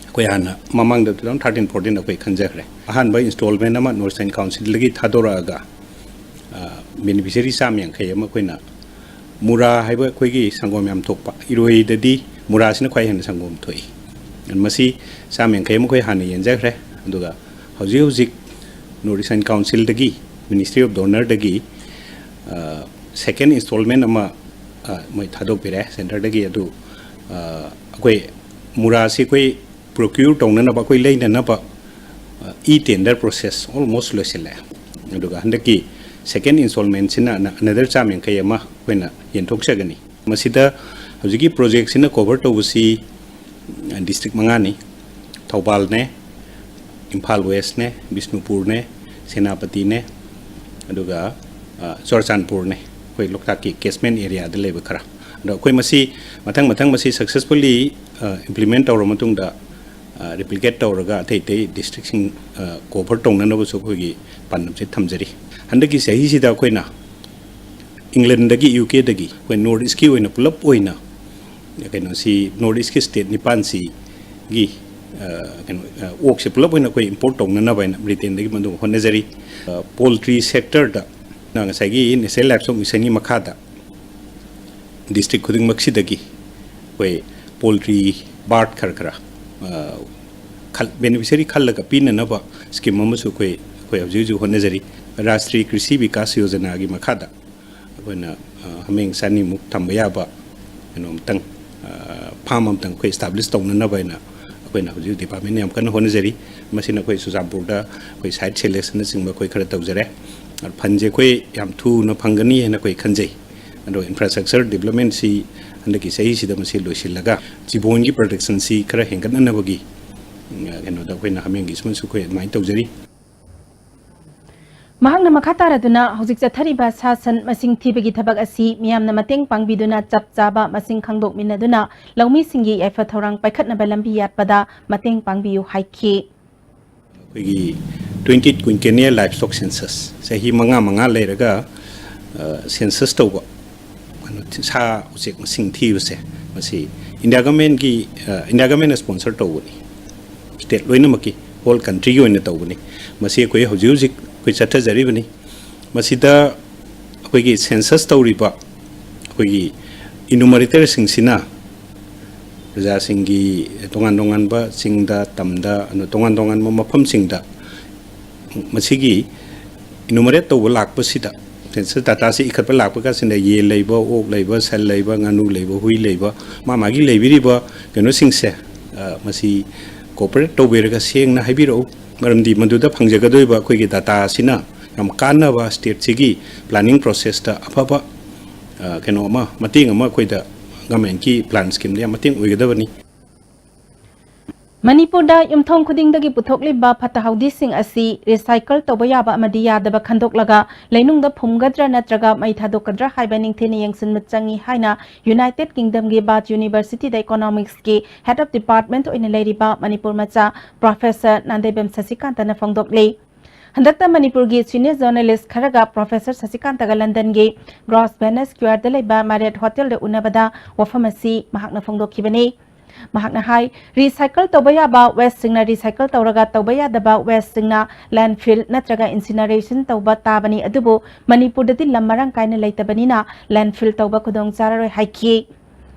ꯑꯩꯈꯣꯏ ꯍꯥꯟꯅ ꯃꯃꯥꯡꯗ ꯇꯨ ꯊꯥꯎꯖꯟ ꯊꯥꯔꯇꯤꯟ ꯐꯣꯔꯇꯤꯟ ꯑꯩꯈꯣꯏ ꯈꯟꯖꯈ꯭ꯔꯦ꯫ ꯑꯍꯥꯟꯕ ꯏꯟꯁꯇꯣꯜꯃꯦꯟ ꯑꯃ ꯅꯣꯔꯠ ꯏꯁꯇꯔꯟ ꯀꯥꯎꯟꯁꯤꯜꯗꯒꯤ ꯊꯥꯗꯣꯔꯛꯑꯒ, ꯑ, ꯕꯦꯅꯤꯐꯤꯁꯔꯤ ꯆꯥꯝꯃ ꯌꯥꯡꯈꯩ ꯑꯃ ꯑꯩꯈꯣꯏꯅ ꯃꯨꯔꯥ ꯍꯥꯏꯕ ꯑꯩꯈꯣꯏꯒꯤ ꯁꯪꯒꯣꯝ ꯌꯥꯝ ꯊꯣꯛꯄ, ꯏꯔꯣꯏꯗꯗꯤ ꯃꯨꯔꯥꯁꯤꯅ ꯈ꯭ꯋꯥꯏ ꯍꯦꯟꯅ ꯁꯪꯒꯣꯝ ꯊꯣꯛꯏ꯫ ꯃꯁꯤ ꯆꯥꯝꯃ ꯌꯥꯡꯈꯩ ꯑꯃ ꯑꯩꯈꯣꯏ ꯍꯥꯟꯅ ꯌꯦꯟꯖꯈ꯭ꯔꯦ꯫ ꯑꯗꯨꯒ ꯍꯧꯖꯤꯛ ꯍꯧꯖꯤꯛ North Eastern Council ꯗꯒꯤ, Ministry of Donor ꯗꯒꯤ, ꯑ, second installment ꯑꯃ, ꯑ, ꯃꯣꯏ ꯊꯥꯗꯣꯛꯄꯤꯔꯦ centre ꯗꯒꯤ꯫ ꯑꯗꯨ, ꯑ, ꯑꯩꯈꯣꯏ ꯃꯨꯔꯥꯁꯤ ꯑꯩꯈꯣꯏ procure ꯇꯧꯅꯅꯕ, ꯑꯩꯈꯣꯏ ꯂꯩꯅꯅꯕ, ꯑ, e-tender process almost ꯂꯣꯏꯁꯤꯜꯂꯦ꯫ ꯑꯗꯨꯒ ꯍꯟꯗꯛꯀꯤ second installment ꯁꯤꯅ ꯑꯅ-, another ꯆꯥꯝꯃ ꯌꯥꯡꯈꯩ ꯑꯃ ꯑꯩꯈꯣꯏꯅ ꯌꯦꯟꯊꯣꯛꯆꯒꯅꯤ꯫ ꯃꯁꯤꯗ ꯍꯧꯖꯤꯛꯀꯤ project ꯁꯤꯅ cover ꯇꯧꯕꯁꯤ, ꯑ, district ꯃꯉꯥꯅꯤ: ꯊꯧꯕꯥꯜꯅꯦ, ꯏꯝꯐꯥꯜ West ꯅꯦ, ꯕꯤꯁꯅꯨꯄꯨꯔꯅꯦ, ꯁꯦꯅꯥꯄꯇꯤꯅꯦ, ꯑꯗꯨꯒ, ꯑ, ꯆꯨꯔꯆꯥꯟꯄꯨꯔꯅꯦ, ꯑꯩꯈꯣꯏ ꯂꯣꯛꯇꯥꯛꯀꯤ catchment area ꯗ ꯂꯩꯕ ꯈꯔ꯫ ꯑꯗꯣ ꯑꯩꯈꯣꯏ ꯃꯁꯤ ꯃꯊꯪ ꯃꯊꯪ ꯃꯁꯤ successfully, ꯑ, implement ꯇꯧꯔ ꯃꯇꯨꯡꯗ, ꯑ, replicate ꯇꯧꯔꯒ ꯑꯇꯩ ꯑꯇꯩ district ꯁꯤꯡ, ꯑ, cover ꯇꯧꯅꯅꯕꯁꯨ ꯑꯩꯈꯣꯏꯒꯤ ꯄꯥꯟꯗꯝꯁꯦ ꯊꯝꯖꯔꯤ꯫ ꯍꯟꯗꯛꯀꯤ ꯆꯍꯤꯁꯤꯗ ꯑꯩꯈꯣꯏꯅ England ꯗꯒꯤ, U K ꯗꯒꯤ ꯑꯩꯈꯣꯏ North East ꯀꯤ ꯑꯣꯏꯅ ꯄꯨꯂꯞ ꯑꯣꯏꯅ ꯀꯩꯅꯣꯁꯤ, North East ꯀꯤ state ꯅꯤꯄꯥꯟꯁꯤꯒꯤ, ꯑ, ꯀꯩꯅꯣ, ꯑ, ꯑꯣꯛꯁꯦ ꯄꯨꯂꯞ ꯑꯣꯏꯅ ꯑꯩꯈꯣꯏ import ꯇꯧꯅꯅꯕ ꯍꯥꯏꯅ Britain ꯗꯒꯤ ꯃꯗꯨ ꯍꯣꯠꯅꯖꯔꯤ꯫ ꯑ, poultry sector ꯗ ꯉꯁꯥꯏꯒꯤ National Livestock Mission ꯒꯤ ꯃꯈꯥꯗ district ꯈꯨꯗꯤꯡꯃꯛꯁꯤꯗꯒꯤ ꯑꯩꯈꯣꯏ poultry bird ꯈꯔ ꯈꯔ, ꯑ, ꯈꯜ-, beneficiary ꯈꯜꯂꯒ ꯄꯤꯅꯅꯕ scheme ꯑꯃꯁꯨ ꯑꯩꯈꯣꯏ, ꯑꯩꯈꯣꯏ ꯍꯧꯖꯤꯛ ꯍꯧꯖꯤꯛ ꯍꯣꯠꯅꯖꯔꯤ꯫ Rashtriya Krishi Vikas Yojana ꯒꯤ ꯃꯈꯥꯗ ꯑꯩꯈꯣꯏꯅ, ꯑ, ꯍꯥꯃꯦꯡ ꯆꯅꯤꯃꯨꯛ ꯊꯝꯕ ꯌꯥꯕ ꯀꯩꯅꯣꯝꯇꯪ, ꯑ, farm ꯑꯃꯇꯪ ꯑꯩꯈꯣꯏ establish ꯇꯧꯅꯅꯕ ꯍꯥꯏꯅ ꯑꯩꯈꯣꯏꯅ ꯍꯧꯖꯤꯛ department ꯅ ꯌꯥꯝ ꯀꯟꯅ ꯍꯣꯠꯅꯖꯔꯤ꯫ ꯃꯁꯤꯅ ꯑꯩꯈꯣꯏ ꯆꯨꯔꯆꯥꯟꯄꯨꯔꯗ ꯑꯩꯈꯣꯏ side selection ꯅꯆꯤꯡꯕ ꯑꯩꯈꯣꯏ ꯈꯔ ꯇꯧꯖꯔꯦ꯫ ꯑꯗꯣ fund ꯁꯦ ꯑꯩꯈꯣꯏ ꯌꯥꯝ ꯊꯨꯅ ꯐꯪꯒꯅꯤ ꯍꯥꯏꯅ ꯑꯩꯈꯣꯏ ꯈꯟꯖꯩ꯫ ꯑꯗꯣ infrastructure development ꯁꯤ ꯍꯟꯗꯛꯀꯤ ꯆꯍꯤꯁꯤꯗ ꯃꯁꯤ ꯂꯣꯏꯁꯤꯜꯂꯒ ꯆꯤꯕꯣꯟꯒꯤ production ꯁꯤ ꯈꯔ ꯍꯦꯟꯒꯠꯅꯅꯕꯒꯤ, ꯑ, ꯀꯩꯅꯣꯗ ꯑꯩꯈꯣꯏꯅ ꯍꯥꯃꯦꯡꯒꯤꯁꯤꯃꯁꯨ ꯑꯩꯈꯣꯏ ꯑꯗꯨꯃꯥꯏꯅ ꯇꯧꯖꯔꯤ꯫ ꯃꯍꯥꯛꯅ ꯃꯈꯥ ꯇꯥꯔꯗꯨꯅ ꯍꯧꯖꯤꯛ ꯆꯠꯊꯔꯤꯕ ꯁꯥ ꯁꯟ ꯃꯁꯤꯡ ꯊꯤꯕꯒꯤ ꯊꯕꯛ ꯑꯁꯤ ꯃꯤꯌꯥꯝꯅ ꯃꯇꯦꯡ ꯄꯥꯡꯕꯤꯗꯨꯅ ꯆꯞ ꯆꯥꯕ ꯃꯁꯤꯡ ꯈꯪꯗꯣꯛꯃꯤꯟꯅꯗꯨꯅ ꯂꯧꯃꯤꯁꯤꯡꯒꯤ ꯌꯥꯏꯐ ꯊꯧꯔꯥꯡ ꯄꯥꯏꯈꯠꯅꯕ ꯂꯝꯕꯤ ꯌꯥꯠꯄꯗ ꯃꯇꯦꯡ ꯄꯥꯡꯕꯤꯌꯨ ꯍꯥꯏꯈꯤ꯫ ꯑꯩꯈꯣꯏꯒꯤ twenty quinquennial livestock census, ꯆꯍꯤ ꯃꯉꯥ ꯃꯉꯥ ꯂꯩꯔꯒ, ꯑ, census ꯇꯧꯕ, ꯀꯩꯅꯣ, ꯁꯥ ꯎꯆꯦꯛ ꯃꯁꯤꯡ ꯊꯤꯕꯁꯦ, ꯃꯁꯤ India government ꯀꯤ, ꯑ, India government ꯅ sponsor ꯇꯧꯕꯅꯤ꯫ State ꯂꯣꯏꯅꯃꯛꯀꯤ, whole country ꯒꯤ ꯑꯣꯏꯅ ꯇꯧꯕꯅꯤ꯫ ꯃꯁꯤ ꯑꯩꯈꯣꯏ ꯍꯧꯖꯤꯛ ꯍꯧꯖꯤꯛ ꯑꯩꯈꯣꯏ ꯆꯠꯊꯖꯔꯤꯕꯅꯤ꯫ ꯃꯁꯤꯗ ꯑꯩꯈꯣꯏꯒꯤ census ꯇꯧꯔꯤꯕ ꯑꯩꯈꯣꯏꯒꯤ ꯏꯅꯨꯃꯔꯦꯇꯔꯁꯤꯡꯁꯤꯅ ꯄ꯭ꯔꯖꯥꯁꯤꯡꯒꯤ ꯇꯣꯉꯥꯟ ꯇꯣꯉꯥꯟꯕ ꯆꯤꯡꯗ, ꯇꯝꯗ, ꯑꯗꯨ ꯇꯣꯉꯥꯟ ꯇꯣꯉꯥꯟꯕ ꯃꯐꯝꯁꯤꯡꯗ ꯃꯁꯤꯒꯤ ꯏꯅꯨꯃꯔꯦꯠ ꯇꯧꯕ ꯂꯥꯛꯄꯁꯤꯗ, ꯁꯦꯟꯁꯁ ꯗꯥꯇꯥꯁꯤ ꯏꯈꯠꯄ ꯂꯥꯛꯄ ꯀꯥꯟꯁꯤꯗ ꯌꯦꯟ ꯂꯩꯕ, ꯑꯣꯛ ꯂꯩꯕ, ꯁꯟ ꯂꯩꯕ, ꯉꯥꯅꯨ ꯂꯩꯕ, ꯍꯨꯏ ꯂꯩꯕ, ꯃꯥ ꯃꯥꯒꯤ ꯂꯩꯕꯤꯔꯤꯕ ꯀꯩꯅꯣꯁꯤꯡꯁꯦ, ꯑ, ꯃꯁꯤ ꯀꯣꯑꯣꯄꯔꯦꯠ ꯇꯧꯕꯤꯔꯒ ꯁꯦꯡꯅ ꯍꯥꯏꯕꯤꯔꯛꯎ꯫ ꯃꯔꯝꯗꯤ ꯃꯗꯨꯗ ꯐꯪꯖꯒꯗꯣꯏꯕ ꯑꯩꯈꯣꯏꯒꯤ ꯗꯥꯇꯥ ꯑꯁꯤꯅ ꯌꯥꯝ ꯀꯥꯟꯅꯕ ꯁ꯭ꯇꯦꯠꯁꯤꯒꯤ ꯄ꯭ꯂꯥꯅꯤꯡ ꯄ꯭ꯔꯣꯁꯦꯁꯇ ꯑꯐꯕ, ꯑ, ꯀꯩꯅꯣ ꯑꯃ, ꯃꯇꯦꯡ ꯑꯃ ꯑꯩꯈꯣꯏꯗ ꯒꯃꯦꯟꯠꯀꯤ ꯄ꯭ꯂꯥꯟ ꯁ꯭ꯀꯤꯝꯗ ꯌꯥꯝ ꯃꯇꯦꯡ ꯑꯣꯏꯒꯗꯕꯅꯤ꯫ ꯃꯅꯤꯄꯨꯔꯗ ꯌꯨꯝꯊꯣꯡ ꯈꯨꯗꯤꯡꯗꯒꯤ ꯄꯨꯊꯣꯛꯂꯤꯕ ꯐꯠꯇ ꯍꯥꯎꯗꯤꯁꯤꯡ ꯑꯁꯤ ꯔꯤꯁꯥꯏꯀꯜ ꯇꯧꯕ ꯌꯥꯕ ꯑꯃꯗꯤ ꯌꯥꯗꯕ ꯈꯟꯗꯣꯛꯂꯒ ꯂꯩꯅꯨꯡꯗ ꯐꯨꯝꯒꯗ꯭ꯔꯥ ꯅꯠꯇ꯭ꯔꯒ ꯃꯩ ꯊꯥꯗꯣꯛꯀꯗ꯭ꯔꯥ ꯍꯥꯏꯕ ꯅꯤꯡꯊꯤꯅ ꯌꯦꯡꯁꯤꯟꯕ ꯆꯪꯏ ꯍꯥꯏꯅ ꯌꯨꯅꯥꯏꯇꯦꯗ ꯀꯤꯡꯗꯝꯒꯤ ꯕꯥꯊ ꯌꯨꯅꯤꯚꯔꯁꯤꯇꯤꯗ ꯏꯀꯣꯅꯣꯃꯤꯛꯁꯀꯤ ꯍꯦꯗ ꯑꯣꯐ ꯗꯤꯄꯥꯔꯠꯃꯦꯟꯠ ꯑꯣꯏꯅ ꯂꯩꯔꯤꯕ ꯃꯅꯤꯄꯨꯔ ꯃꯆꯥ ꯄ꯭ꯔꯣꯐꯦꯁꯔ ꯅꯥꯟꯗꯩꯕꯝ ꯁꯁꯤꯀꯥꯟꯇꯅ ꯐꯣꯡꯗꯣꯛꯂꯤ꯫ ꯍꯟꯗꯛꯇ ꯃꯅꯤꯄꯨꯔꯒꯤ ꯁꯤꯅꯤꯌꯔ ꯖꯔꯅꯦꯂꯤꯁ ꯈꯔꯒ ꯄ꯭ꯔꯣꯐꯦꯁꯔ ꯁꯁꯤꯀꯥꯟꯇꯒ ꯂꯟꯗꯟꯒꯤ ꯒ꯭ꯔꯣꯁ ꯚꯦꯅꯁ ꯁ꯭ꯀ꯭ꯋꯥꯔꯗ ꯂꯩꯕ ꯃꯥꯔꯤꯌꯠ ꯍꯣꯇꯦꯜꯗ ꯎꯅꯕꯗ ꯋꯥꯐꯝ ꯑꯁꯤ ꯃꯍꯥꯛꯅ ꯐꯣꯡꯗꯣꯛꯈꯤꯕꯅꯤ꯫ ꯃꯍꯥꯛꯅ ꯍꯥꯏ, ꯔꯤꯁꯥꯏꯀꯜ ꯇꯧꯕ ꯌꯥꯕ ꯋꯦꯁꯁꯤꯡꯅ ꯔꯤꯁꯥꯏꯀꯜ ꯇꯧꯔꯒ ꯇꯧꯕ ꯌꯥꯗꯕ ꯋꯦꯁꯁꯤꯡꯅ ꯂꯦꯟꯐꯤꯜ ꯅꯠꯇ꯭ꯔꯒ ꯏꯟꯁꯤꯅꯔꯦꯁꯟ ꯇꯧꯕ ꯇꯥꯕꯅꯤ, ꯑꯗꯨꯕꯨ ꯃꯅꯤꯄꯨꯔꯗꯗꯤ ꯂꯝ ꯃꯔꯥꯡ ꯀꯥꯏꯅ ꯂꯩꯇꯕꯅꯤꯅ ꯂꯦꯟꯐꯤꯜ ꯇꯧꯕ ꯈꯨꯗꯣꯡ ꯆꯥꯔꯔꯣꯏ ꯍꯥꯏꯈꯤ꯫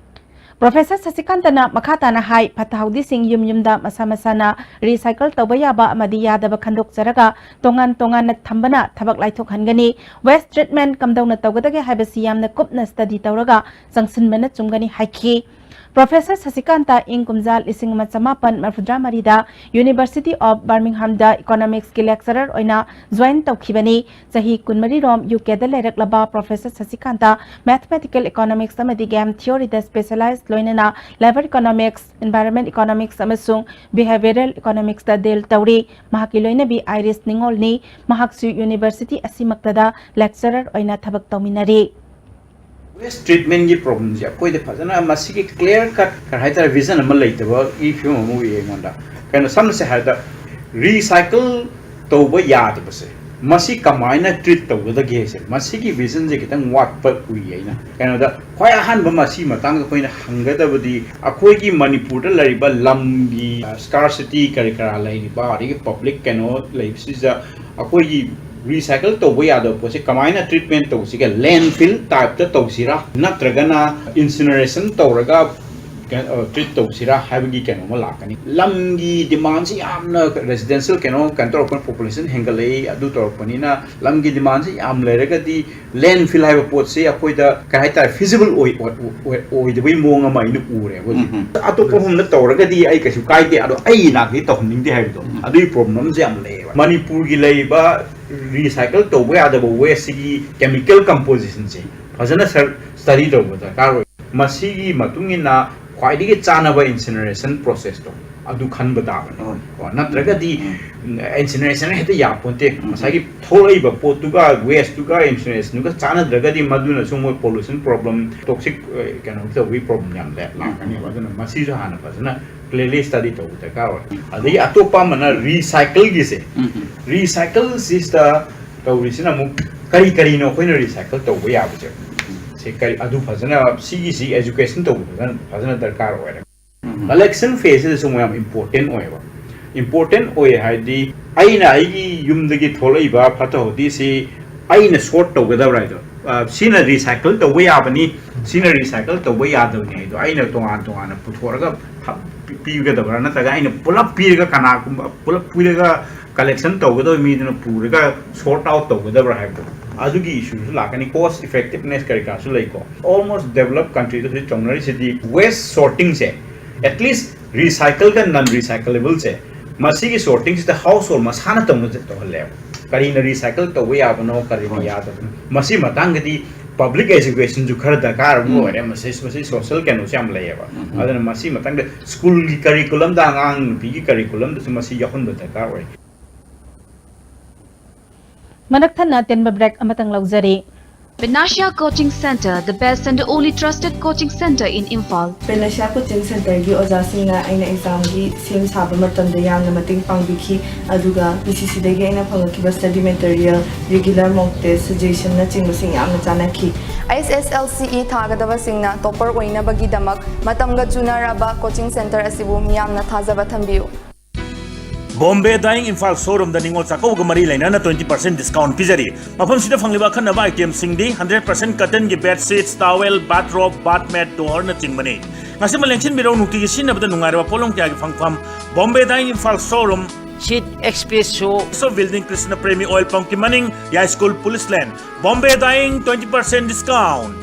ꯄ꯭ꯔꯣꯐꯦꯁꯔ ꯁꯁꯤꯀꯥꯟꯇꯅ ꯃꯈꯥ ꯇꯥꯅ ꯍꯥꯏ, ꯐꯠꯇ ꯍꯥꯎꯗꯤꯁꯤꯡ ꯌꯨꯝ ꯌꯨꯝꯗ ꯃꯁꯥ ꯃꯁꯥꯅ ꯔꯤꯁꯥꯏꯀꯜ ꯇꯧꯕ ꯌꯥꯕ ꯑꯃꯗꯤ ꯌꯥꯗꯕ ꯈꯟꯗꯣꯛꯆꯔꯒ ꯇꯣꯉꯥꯟ ꯇꯣꯉꯥꯟꯅ ꯊꯝꯕꯅ ꯊꯕꯛ ꯂꯥꯏꯊꯣꯛꯍꯟꯒꯅꯤ꯫ ꯋꯦꯁ ꯇ꯭ꯔꯤꯠꯃꯦꯟꯠ ꯀꯝꯗꯧꯅ ꯇꯧꯒꯗꯒꯦ ꯍꯥꯏꯕꯁꯤ ꯌꯥꯝꯅ ꯀꯨꯞꯅ ꯁ꯭ꯇꯗꯤ ꯇꯧꯔꯒ ꯆꯪꯁꯤꯟꯕꯅ ꯆꯨꯝꯒꯅꯤ ꯍꯥꯏꯈꯤ꯫ ꯄ꯭ꯔꯣꯐꯦꯁꯔ ꯁꯁꯤꯀꯥꯟꯇ ꯏꯪ ꯀꯨꯝꯖꯥ ꯂꯤꯁꯤꯡ ꯑꯃ ꯆꯃꯥꯄꯟ ꯃꯔꯐꯨꯇꯔꯥ ꯃꯔꯤꯗ ꯌꯨꯅꯤꯚꯔꯁꯤꯇꯤ ꯑꯣꯐ ꯕꯔꯃꯤꯡꯍꯥꯝꯗ ꯏꯀꯣꯅꯣꯃꯤꯛꯁꯀꯤ ꯂꯦꯛꯆꯔꯔ ꯑꯣꯏꯅ ꯖꯣꯏꯟ ꯇꯧꯈꯤꯕꯅꯤ꯫ ꯆꯍꯤ ꯀꯨꯟꯃꯔꯤ ꯔꯣꯝ ꯌꯨ ꯀꯦꯗ ꯂꯩꯔꯛꯂꯕ ꯄ꯭ꯔꯣꯐꯦꯁꯔ ꯁꯁꯤꯀꯥꯟꯇ ꯃꯦꯊꯃꯦꯇꯤꯀꯦꯜ ꯏꯀꯣꯅꯣꯃꯤꯛꯁ ꯑꯃꯗꯤ ꯒꯦꯝ ꯊꯤꯑꯣꯔꯤꯗ ꯁ꯭ꯄꯦꯁꯦꯂꯥꯏꯖ, ꯂꯣꯏꯅꯅ ꯂꯦꯕꯔ ꯏꯀꯣꯅꯣꯃꯤꯛꯁ, ꯏꯟꯚꯥꯏꯔꯟꯃꯦꯟꯠ ꯏꯀꯣꯅꯣꯃꯤꯛꯁ ꯑꯃꯁꯨꯡ ꯕꯤꯍꯦꯕꯤꯌꯔꯦꯜ ꯏꯀꯣꯅꯣꯃꯤꯛꯁꯇ ꯗꯤꯜ ꯇꯧꯔꯤ꯫ ꯃꯍꯥꯛꯀꯤ ꯂꯣꯏꯅꯕꯤ ꯑꯥꯏꯔꯤꯁ ꯅꯤꯉꯣꯜꯅꯤ꯫ ꯃꯍꯥꯛꯁꯨ ꯌꯨꯅꯤꯚꯔꯁꯤꯇꯤ ꯑꯁꯤꯃꯛꯇꯗ ꯂꯦꯛꯆꯔꯔ ꯑꯣꯏꯅ ꯊꯕꯛ ꯇꯧꯃꯤꯟꯅꯔꯤ꯫ ꯋꯦꯁ ꯇ꯭ꯔꯤꯠꯃꯦꯟꯠꯀꯤ ꯄ꯭ꯔꯣꯕ꯭ꯂꯦꯝꯁꯦ ꯑꯩꯈꯣꯏꯗ ꯐꯖꯅ ꯃꯁꯤꯒꯤ ꯀ꯭ꯂꯤꯌꯥꯔ ꯀꯠ ꯀꯩ ꯍꯥꯏꯇꯥꯔꯦ, ꯚꯤꯖꯟ ꯑꯃ ꯂꯩꯇꯕꯒꯤ ꯐꯤꯕꯝ ꯑꯃ ꯎꯏꯌꯦ ꯑꯩꯉꯣꯟꯗ꯫ ꯀꯩꯅꯣ, ꯁꯝꯅ ꯍꯥꯏꯔꯕꯗ, ꯔꯤꯁꯥꯏꯀꯜ ꯇꯧꯕ ꯌꯥꯗꯕꯁꯦ, ꯃꯁꯤ ꯀꯃꯥꯏꯅ ꯇ꯭ꯔꯤꯠ ꯇꯧꯒꯗꯒꯦꯁꯦ, ꯃꯁꯤꯒꯤ ꯚꯤꯖꯟꯁꯦ ꯈꯤꯇꯪ ꯋꯥꯠꯄ ꯎꯏ ꯑꯩꯅ꯫ ꯀꯩꯅꯣꯗ, ꯈ꯭ꯋꯥꯏ ꯑꯍꯥꯟꯕ ꯃꯁꯤ ꯃꯇꯥꯡꯗ ꯑꯩꯈꯣꯏꯅ ꯍꯪꯒꯗꯕꯗꯤ, ꯑꯩꯈꯣꯏꯒꯤ ꯃꯅꯤꯄꯨꯔꯗ ꯂꯩꯔꯤꯕ ꯂꯝꯒꯤ, ꯑ, ꯁ꯭ꯀꯥꯔꯁꯤꯇꯤ ꯀꯔꯤ ꯀꯔꯥ ꯂꯩꯔꯤꯕ, ꯑꯗꯒꯤ ꯄꯕ꯭ꯂꯤꯛ ꯀꯩꯅꯣ ꯂꯩꯕꯁꯤꯗ ꯑꯩꯈꯣꯏꯒꯤ Recycle ꯇꯧꯕ ꯌꯥꯗꯕ ꯄꯣꯠꯁꯦ ꯀꯃꯥꯏꯅ treatment ꯇꯧꯁꯤꯒꯦ? Landfill type ꯇ ꯇꯧꯁꯤꯔꯥ, ꯅꯠꯇ꯭ꯔꯒꯅ incineration ꯇꯧꯔꯒ treat ꯇꯧꯁꯤꯔꯥ ꯍꯥꯏꯕꯒꯤ ꯀꯩꯅꯣꯝꯃ ꯂꯥꯛꯀꯅꯤ꯫ ꯂꯝꯒꯤ demand ꯁꯤ ꯌꯥꯝꯅ, residential ꯀꯩꯅꯣ ꯀꯩꯅꯣ ꯇꯧꯔꯛꯄꯅ, population ꯍꯦꯟꯒꯠꯂꯛꯏ, ꯑꯗꯨ ꯇꯧꯔꯛꯄꯅꯤꯅ ꯂꯝꯒꯤ demand ꯁꯤ ꯌꯥꯝ ꯂꯩꯔꯒꯗꯤ landfill ꯍꯥꯏꯕ ꯄꯣꯠꯁꯤ ꯑꯩꯈꯣꯏꯗ ꯀꯩ ꯍꯥꯏꯇꯥꯔꯦ, feasible ꯑꯣꯏ ꯑꯣꯏ- ꯑꯣꯏ- ꯑꯣꯏꯗꯕꯒꯤ ꯃꯑꯣꯡ ꯑꯃ ꯑꯩꯅ ꯎꯔꯦꯕ ꯍꯧꯖꯤꯛ꯫ ꯎꯝ, ꯎꯝ꯫ ꯑꯇꯣꯞꯄ ꯃꯐꯝꯗ ꯇꯧꯔꯒꯗꯤ ꯑꯩ ꯀꯩꯁꯨ ꯀꯥꯏꯗꯦ, ꯑꯗꯣ ꯑꯩ ꯏꯅꯥꯛꯇꯗꯤ ꯇꯧꯍꯟꯅꯤꯡꯗꯦ ꯍꯥꯏꯕꯗꯣ, ꯎꯝ꯫ ꯑꯗꯨꯒꯤ problem ꯁꯦ ꯌꯥꯝ ꯂꯩꯌꯦꯕ꯫ ꯃꯅꯤꯄꯨꯔꯒꯤ ꯂꯩꯔꯤꯕ recycle ꯇꯧꯕ ꯌꯥꯗꯕ waste ꯁꯤꯒꯤ chemical composition ꯁꯦ ꯐꯖꯅ ꯁꯔ study ꯇꯧꯕ ꯗꯔꯀꯥꯔ ꯑꯣꯏ꯫ ꯃꯁꯤꯒꯤ ꯃꯇꯨꯡ ꯏꯟꯅ ꯈ꯭ꯋꯥꯏꯗꯒꯤ ꯆꯥꯅꯕ incineration process ꯇꯣ ꯑꯗꯨ ꯈꯟꯕ ꯇꯥꯕꯅꯤ꯫ ꯍꯣꯏ꯫ ꯀꯣ, ꯅꯠꯇ꯭ꯔꯒꯗꯤ ꯎꯝ꯫ Incineration ꯍꯦꯛꯇ ꯌꯥꯄꯣꯟꯇꯦ꯫ ꯎꯝ꯫ ꯉꯁꯥꯏꯒꯤ ꯊꯣꯛꯂꯛꯏꯕ ꯄꯣꯠꯇꯨꯒ waste ꯇꯨꯒ incineration ꯗꯨꯒ ꯆꯥꯟꯅꯗ꯭ꯔꯒꯗꯤ ꯃꯗꯨꯅꯁꯨ ꯃꯣꯏ pollution problem, toxic, ꯑ, ꯀꯩꯅꯣ ꯇꯧꯕꯒꯤ problem ꯌꯥꯝ ꯂꯩ- ꯂꯥꯛꯀꯅꯦꯕ꯫ ꯑꯗꯨꯅ ꯃꯁꯤꯁꯨ ꯍꯥꯟꯅ ꯐꯖꯅ clearly study ꯇꯧꯕ ꯗꯔꯀꯥꯔ ꯑꯣꯏ꯫ ꯑꯗꯒꯤ ꯑꯇꯣꯞꯄ ꯑꯃꯅ recycle ꯒꯤꯁꯦ꯫ ꯎꯝ꯫ Recycle ꯁꯤꯁꯤꯗ ꯇꯧꯔꯤꯁꯤꯅ ꯑꯃꯨꯛ ꯀꯔꯤ ꯀꯔꯤꯅꯣ ꯑꯩꯈꯣꯏꯅ recycle ꯇꯧꯕ ꯌꯥꯕꯁꯦ? ꯁꯤ ꯀꯔꯤ, ꯑꯗꯨ ꯐꯖꯅ, ꯁꯤꯒꯤꯁꯤ education ꯇꯧꯕ ꯐꯖꯅ, ꯐꯖꯅ ꯗꯔꯀꯥꯔ ꯑꯣꯏꯔꯦ꯫ ꯎꯝ꯫ Collection phase ꯁꯤꯗꯁꯨ ꯃꯌꯥꯝ important ꯑꯣꯏꯌꯦꯕ꯫ Important ꯑꯣꯏ ꯍꯥꯏꯗꯤ, ꯑꯩꯅ ꯑꯩꯒꯤ ꯌꯨꯝꯗꯒꯤ ꯊꯣꯛꯂꯛꯏꯕ ꯐꯠꯇ ꯍꯥꯎꯊꯤꯁꯤ ꯑꯩꯅ sort ꯇꯧꯒꯗꯕ꯭ꯔꯥ ꯍꯥꯏꯗꯣ, ꯑ, ꯁꯤꯅ recycle ꯇꯧꯕ ꯌꯥꯕꯅꯤ, ꯁꯤꯅ recycle ꯇꯧꯕ ꯌꯥꯗꯕꯅꯤ ꯍꯥꯏꯗꯣ ꯑꯩꯅ ꯇꯣꯉꯥꯟ ꯇꯣꯉꯥꯟꯅ ꯄꯨꯊꯣꯛꯑꯒ ꯍꯥꯞ-, ꯄꯤ-, ꯄꯤꯒꯗꯕ꯭ꯔꯥ, ꯅꯠꯇ꯭ꯔꯒ ꯑꯩꯅ ꯄꯨꯂꯞ ꯄꯤꯔꯒ, ꯀꯅꯥꯒꯨꯝꯕ ꯄꯨꯂꯞ ꯄꯤꯔꯒ collection ꯇꯧꯒꯗꯕ ꯃꯤꯗꯨꯅ ꯄꯨꯔꯒ sort out ꯇꯧꯒꯗꯕ꯭ꯔꯥ ꯍꯥꯏꯕꯗꯣ, ꯑꯗꯨꯒꯤ issue ꯁꯨ ꯂꯥꯛꯀꯅꯤ꯫ Cost effectiveness ꯀꯔꯤ ꯀꯔꯥꯁꯨ ꯂꯩꯀꯣ꯫ Almost developed country ꯗ ꯍꯧꯖꯤꯛ ꯇꯧꯅꯔꯤꯁꯤꯗꯤ waste sorting say, at least recycle ꯒ non recyclable ꯁꯦ, ꯃꯁꯤꯒꯤ sorting ꯁꯤꯗ household ꯃꯁꯥꯅ ꯇꯧꯅ ꯇꯧꯍꯜꯂꯦꯕ꯫ ꯀꯔꯤꯅ recycle ꯇꯧꯕ ꯌꯥꯕꯅꯣ, ꯀꯔꯤꯅ ꯍꯣꯏ꯫ ꯌꯥꯗꯕꯅꯣ, ꯃꯁꯤ ꯃꯇꯥꯡꯗꯗꯤ public education ꯁꯨ ꯈꯔ ꯗꯔꯀꯥꯔ ꯑꯃ ꯎꯝ꯫ ꯑꯣꯏꯔꯦ꯫ ꯃꯁꯤ, ꯃꯁꯤ social ꯀꯩꯅꯣꯁꯦ ꯌꯥꯝ ꯂꯩꯌꯦꯕ꯫ ꯎꯝ, ꯎꯝ꯫ ꯑꯗꯨꯅ ꯃꯁꯤ ꯃꯇꯥꯡꯗ school ꯒꯤ curriculum ꯗ, ꯑꯉꯥꯡ ꯅꯨꯄꯤꯒꯤ curriculum ꯗꯁꯨ ꯃꯁꯤ ꯌꯥꯎꯍꯟꯕ ꯗꯔꯀꯥꯔ ꯑꯣꯏ꯫ ꯃꯔꯛ ꯊꯠꯅ ꯑꯇꯦꯟꯕ break ꯑꯃꯇꯪ ꯂꯧꯖꯔꯤ꯫ Panacea Coaching Center, the best and only trusted coaching center in Imphal. Panacea Coaching Center ꯒꯤ ꯑꯣꯖꯥꯁꯤꯡꯅ ꯑꯩꯅ exam ꯒꯤ ꯁꯦꯝ ꯁꯥꯕ ꯃꯇꯝꯗ ꯌꯥꯝꯅ ꯃꯇꯦꯡ ꯄꯥꯡꯕꯤꯈꯤ, ꯑꯗꯨꯒ P C C ꯗꯒꯤ ꯑꯩꯅ ꯐꯪꯂꯛꯈꯤꯕ study material, regular mock test, suggestion ꯅꯆꯤꯡꯕꯁꯤꯡ ꯌꯥꯝꯅ ꯆꯥꯟꯅꯈꯤ꯫ S S L C E ꯊꯥꯒꯗꯕꯁꯤꯡꯅ topper ꯑꯣꯏꯅꯕꯒꯤꯗꯃꯛ ꯃꯇꯝꯒ ꯆꯨꯅꯔꯕ coaching center ꯑꯁꯤꯕꯨ ꯃꯤꯌꯥꯝꯅ ꯊꯥꯖꯕ ꯊꯝꯕꯤꯌꯨ꯫ Bombay Dyeing Imphal showroomꯗ ꯅꯤꯉꯣꯜ ꯆꯥꯛꯀꯧꯕꯒ ꯃꯔꯤ ꯂꯩꯅꯅ twenty percent discount ꯄꯤꯖꯔꯤ꯫ ꯃꯐꯝꯁꯤꯗ ꯐꯪꯂꯤꯕ ꯑꯈꯟꯅꯕ itemꯁꯤꯡꯗꯤ hundred percent cottonꯒꯤ bed sheets, towel, bathrobe, bath mat, doorꯅꯆꯤꯡꯕꯅꯤ꯫ ꯉꯁꯤꯃꯛ ꯂꯦꯡꯁꯤꯟꯕꯤꯔꯧ, ꯅꯨꯡꯇꯤꯒꯤ ꯁꯤꯖꯤꯟꯅꯕꯗ ꯅꯨꯡꯉꯥꯏꯔꯕ ꯄꯣꯠꯂꯝ ꯀꯌꯥꯒꯤ ꯐꯪꯐꯝ Bombay Dyeing Imphal showroom, Sheet Express show, Building, Krishna Premi Oil Pumpꯀꯤ ꯃꯅꯤꯡ, ꯌꯥꯏꯁ꯭ꯀꯨꯜ, Police Lane꯫ Bombay Dyeing, twenty percent discount꯫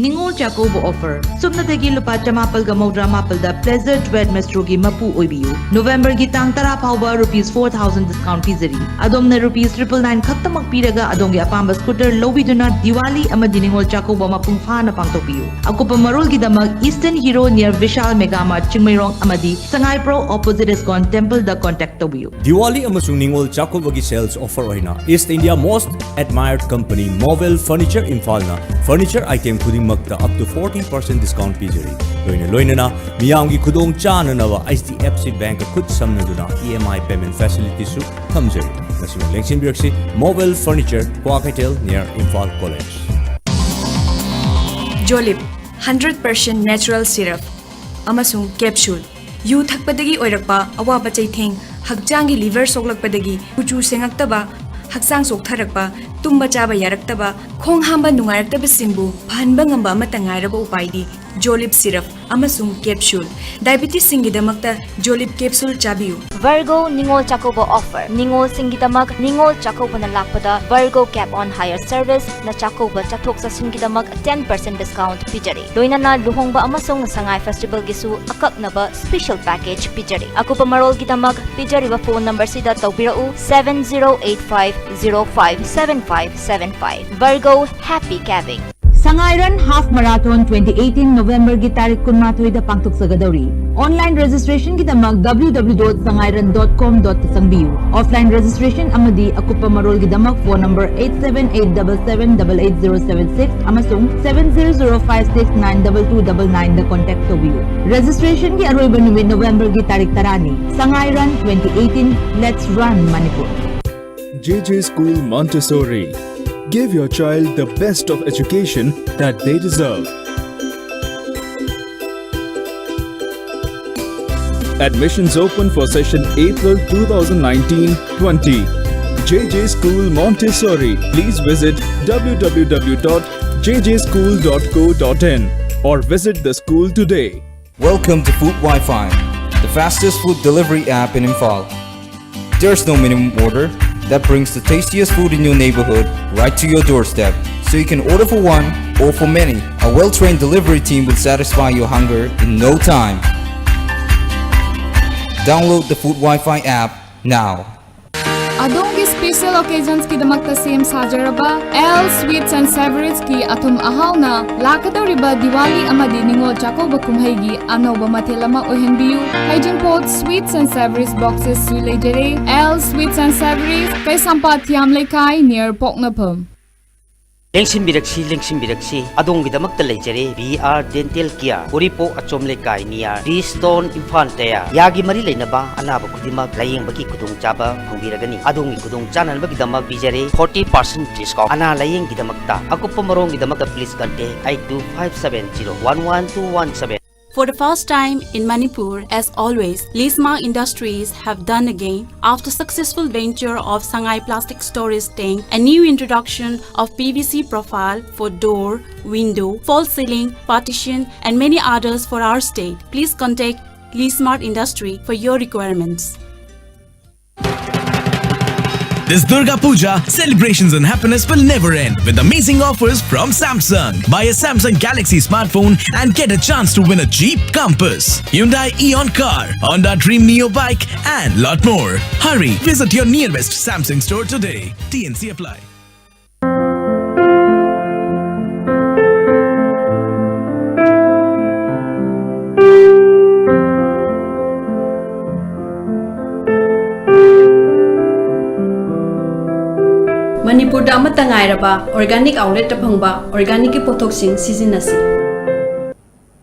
Ningol Chakkouba offer꯫ ꯁꯨꯞꯅꯗꯒꯤ ꯂꯨꯄꯥ ꯆꯃꯥꯄꯜꯒ ꯃꯧꯗ꯭ꯔꯥ ꯃꯥꯄꯜꯗ Pleasure Duet Maestroꯒꯤ ꯃꯄꯨ ꯑꯣꯏꯕꯤꯌꯨ꯫ ꯅꯣꯕꯦꯝꯕꯔꯒꯤ ꯇꯥꯡ ꯇꯔꯥ ꯐꯥꯎꯕ rupees four thousand discount ꯄꯤꯖꯔꯤ꯫ ꯑꯗꯣꯝꯅ rupees triple nine ꯈꯛꯇꯃꯛ ꯄꯤꯔꯒ ꯑꯗꯣꯝꯒꯤ ꯑꯄꯥꯝꯕ scooter ꯂꯧꯕꯤꯗꯨꯅ ꯗꯤꯋꯥꯂꯤ ꯑꯃꯗꯤ ꯅꯤꯉꯣꯜ ꯆꯥꯛꯀꯧꯕ ꯃꯄꯨꯡ ꯐꯥꯅ ꯄꯥꯡꯊꯣꯛꯄꯤꯌꯨ꯫ ꯑꯀꯨꯞꯄ ꯃꯔꯣꯜꯒꯤꯗꯃꯛ Eastern Hero near Vishal Mega Mart Chingmeirong ꯑꯃꯗꯤ ꯁꯉꯥꯏ Pro opposite ISKCON temple ꯗ contact ꯇꯧꯕꯤꯌꯨ꯫ ꯗꯤꯋꯥꯂꯤ ꯑꯃꯁꯨꯡ ꯅꯤꯉꯣꯜ ꯆꯥꯛꯀꯧꯕꯒꯤ sales offer ꯑꯣꯏꯅ East India most admired company Movel Furniture ꯏꯝꯐꯥꯜꯅ furniture item ꯈꯨꯗꯤꯡꯃꯛꯇ up to forty percent discount ꯄꯤꯖꯔꯤ꯫ ꯂꯣꯏꯅ ꯂꯣꯏꯅꯅ ꯃꯤꯌꯥꯝꯒꯤ ꯈꯨꯗꯣꯡ ꯆꯥꯅꯅꯕ H D F C Bank ꯈꯨꯠ ꯁꯝꯅꯗꯨꯅ E M I payment facilityꯁꯨ ꯊꯝꯖꯔꯤ꯫ ꯉꯁꯤꯃꯛ ꯂꯦꯡꯁꯤꯟꯕꯤꯔꯛꯁꯤ, Movel Furniture, Kwakeithel near Imphal College꯫ Jolib, hundred percent natural syrup ꯑꯃꯁꯨꯡ capsule꯫ ꯌꯨ ꯊꯛꯄꯗꯒꯤ ꯑꯣꯏꯔꯛꯄ ꯑꯋꯥꯕ ꯆꯩꯊꯦꯡ, ꯍꯛꯆꯥꯡꯒꯤ liver ꯁꯣꯛꯂꯛꯄꯗꯒꯤ ꯀꯨꯆꯨ ꯁꯦꯡꯉꯛꯇꯕ, ꯍꯛꯆꯥꯡ ꯆꯣꯛꯊꯔꯛꯄ, ꯇꯨꯝꯕ ꯆꯥꯕ ꯌꯥꯔꯛꯇꯕ, ꯈꯣꯡ ꯍꯥꯝꯕ ꯅꯨꯡꯉꯥꯏꯔꯛꯇꯕꯁꯤꯡꯕꯨ ꯐꯍꯟꯕ ꯉꯝꯕ ꯑꯃꯠꯇ ꯉꯥꯏꯔꯕ ꯎꯄꯥꯏꯗꯤ Jolib syrup ꯑꯃꯁꯨꯡ capsule꯫ Diabetesꯁꯤꯡꯒꯤꯗꯃꯛꯇ Jolib capsule ꯆꯥꯕꯤꯌꯨ꯫ Virgo Ningol Chakkouba offer꯫ ꯅꯤꯉꯣꯜꯁꯤꯡꯒꯤꯗꯃꯛ ꯅꯤꯉꯣꯜ ꯆꯥꯛꯀꯧꯕꯅ ꯂꯥꯛꯄꯗ Virgo Cab on Hire service ꯅ ꯆꯥꯛꯀꯧꯕ ꯆꯠꯊꯣꯛ ꯆꯠꯁꯤꯟꯒꯤꯗꯃꯛ ten percent discount ꯄꯤꯖꯔꯤ꯫ ꯂꯣꯏꯅꯅ ꯂꯨꯍꯣꯡꯕ ꯑꯃꯁꯨꯡ ꯁꯉꯥꯏ festivalꯒꯤꯁꯨ ꯑꯀꯛꯅꯕ special package ꯄꯤꯖꯔꯤ꯫ ꯑꯀꯨꯞꯄ ꯃꯔꯣꯜꯒꯤꯗꯃꯛ ꯄꯤꯖꯔꯤꯕ phone numberꯁꯤꯗ ꯇꯧꯕꯤꯔꯛꯎ, seven zero eight five zero five seven five seven five꯫ Virgo, happy cabbing꯫ Sangairan Half Marathon twenty eighteen November ꯒꯤ ꯇꯥꯔꯤꯛ ꯀꯨꯟꯃꯥꯊꯣꯏꯗ ꯄꯥꯡꯊꯣꯛꯆꯒꯗꯧꯔꯤ꯫ Online registration ꯒꯤꯗꯃꯛ W W W dot sangairan dot com dot ꯇ ꯆꯪꯕꯤꯌꯨ꯫ Offline registration ꯑꯃꯗꯤ ꯑꯀꯨꯞꯄ ꯃꯔꯣꯜꯒꯤꯗꯃꯛ phone number eight seven eight double seven double eight zero seven six ꯑꯃꯁꯨꯡ seven zero zero five six nine double two double nine ꯗ contact ꯇꯧꯕꯤꯌꯨ꯫ Registration ꯒꯤ ꯑꯔꯣꯏꯕ ꯅꯨꯃꯤꯠ November ꯒꯤ ꯇꯥꯔꯤꯛ ꯇꯔꯥꯅꯤ꯫ Sangairan twenty eighteen, let's run Manipur. J J School Montessori. Give your child the best of education that they deserve. Admissions open for session April two thousand nineteen twenty. J J School Montessori. Please visit W W W dot J J school dot co dot in or visit the school today. Welcome to Food Wi-Fi, the fastest food delivery app in Imphal. There's no minimum order that brings the tastiest food in your neighborhood right to your doorstep. So you can order for one or for many. A well-trained delivery team will satisfy your hunger in no time. Download the Food Wi-Fi app now. ꯑꯗꯣꯝꯒꯤ special occasions ꯀꯤꯗꯃꯛꯇ ꯁꯦꯝ ꯁꯥꯖꯔꯕ L Sweets and Savories ꯀꯤ ꯑꯊꯨꯝ ꯑꯍꯥꯎꯅ ꯂꯥꯛꯀꯗꯧꯔꯤꯕ ꯗꯤꯋꯥꯂꯤ ꯑꯃꯗꯤ ꯅꯤꯉꯣꯜ ꯆꯥꯛꯀꯧꯕ ꯀꯨꯝꯍꯩꯒꯤ ꯑꯅꯧꯕ ꯃꯊꯦꯜ ꯑꯃ ꯑꯣꯏꯍꯟꯕꯤꯌꯨ꯫ ꯍꯩꯖꯤꯡꯄꯣꯠ Sweets and Savories boxes ꯁꯨ ꯂꯩꯖꯔꯦ꯫ L Sweets and Savories, ꯀꯩꯁꯥꯝꯄꯥꯠ ꯊꯤꯌꯥꯝ ꯂꯩꯀꯥꯏ, near ꯄꯣꯛꯅꯐꯝ꯫ ꯂꯦꯡꯁꯤꯟꯕꯤꯔꯛꯁꯤ, ꯂꯦꯡꯁꯤꯟꯕꯤꯔꯛꯁꯤ, ꯑꯗꯣꯝꯒꯤꯗꯃꯛꯇ ꯂꯩꯖꯔꯦ B R Dental Care, ꯎꯔꯤꯄꯣꯛ ꯑꯆꯣꯝ ꯂꯩꯀꯥꯏ, near T Stone, ꯏꯝꯐꯥꯜ ꯇꯌꯥ꯫ ꯌꯥꯒꯤ ꯃꯔꯤ ꯂꯩꯅꯕ ꯑꯅꯥꯕ ꯈꯨꯗꯤꯡꯃꯛ ꯂꯥꯌꯦꯡꯕꯒꯤ ꯈꯨꯗꯣꯡꯆꯥꯕ ꯐꯪꯕꯤꯔꯒꯅꯤ꯫ ꯑꯗꯣꯝꯒꯤ ꯈꯨꯗꯣꯡ ꯆꯥꯅꯅꯕꯒꯤꯗꯃꯛ ꯄꯤꯖꯔꯦ forty percent discount꯫ ꯑꯅꯥ ꯂꯥꯌꯦꯡꯒꯤꯗꯃꯛꯇ ꯑꯀꯨꯞꯄ ꯃꯔꯣꯜꯒꯤꯗꯃꯛꯇ please contact eight two five seven zero one one two one seven꯫ For the first time in Manipur, as always, Lisma Industries have done again. After successful venture of Sangai Plastic Storage Tank, a new introduction of P V C profile for door, window, false ceiling, partition, and many others for our state. Please contact Lismart Industry for your requirements. This Durga Puja, celebrations and happiness will never end with amazing offers from Samsung. Buy a Samsung Galaxy smartphone and get a chance to win a Jeep Compass, Hyundai Eon car, Honda Dream Neo bike, and lot more. Hurry, visit your nearest Samsung store today. T N C apply. ꯃꯅꯤꯄꯨꯔꯗ ꯑꯃꯠꯇ ꯉꯥꯏꯔꯕ organic outletꯇ ꯐꯪꯕ organicꯀꯤ ꯄꯣꯠꯊꯣꯛꯁꯤꯡ ꯁꯤꯖꯤꯟꯅꯁꯤ꯫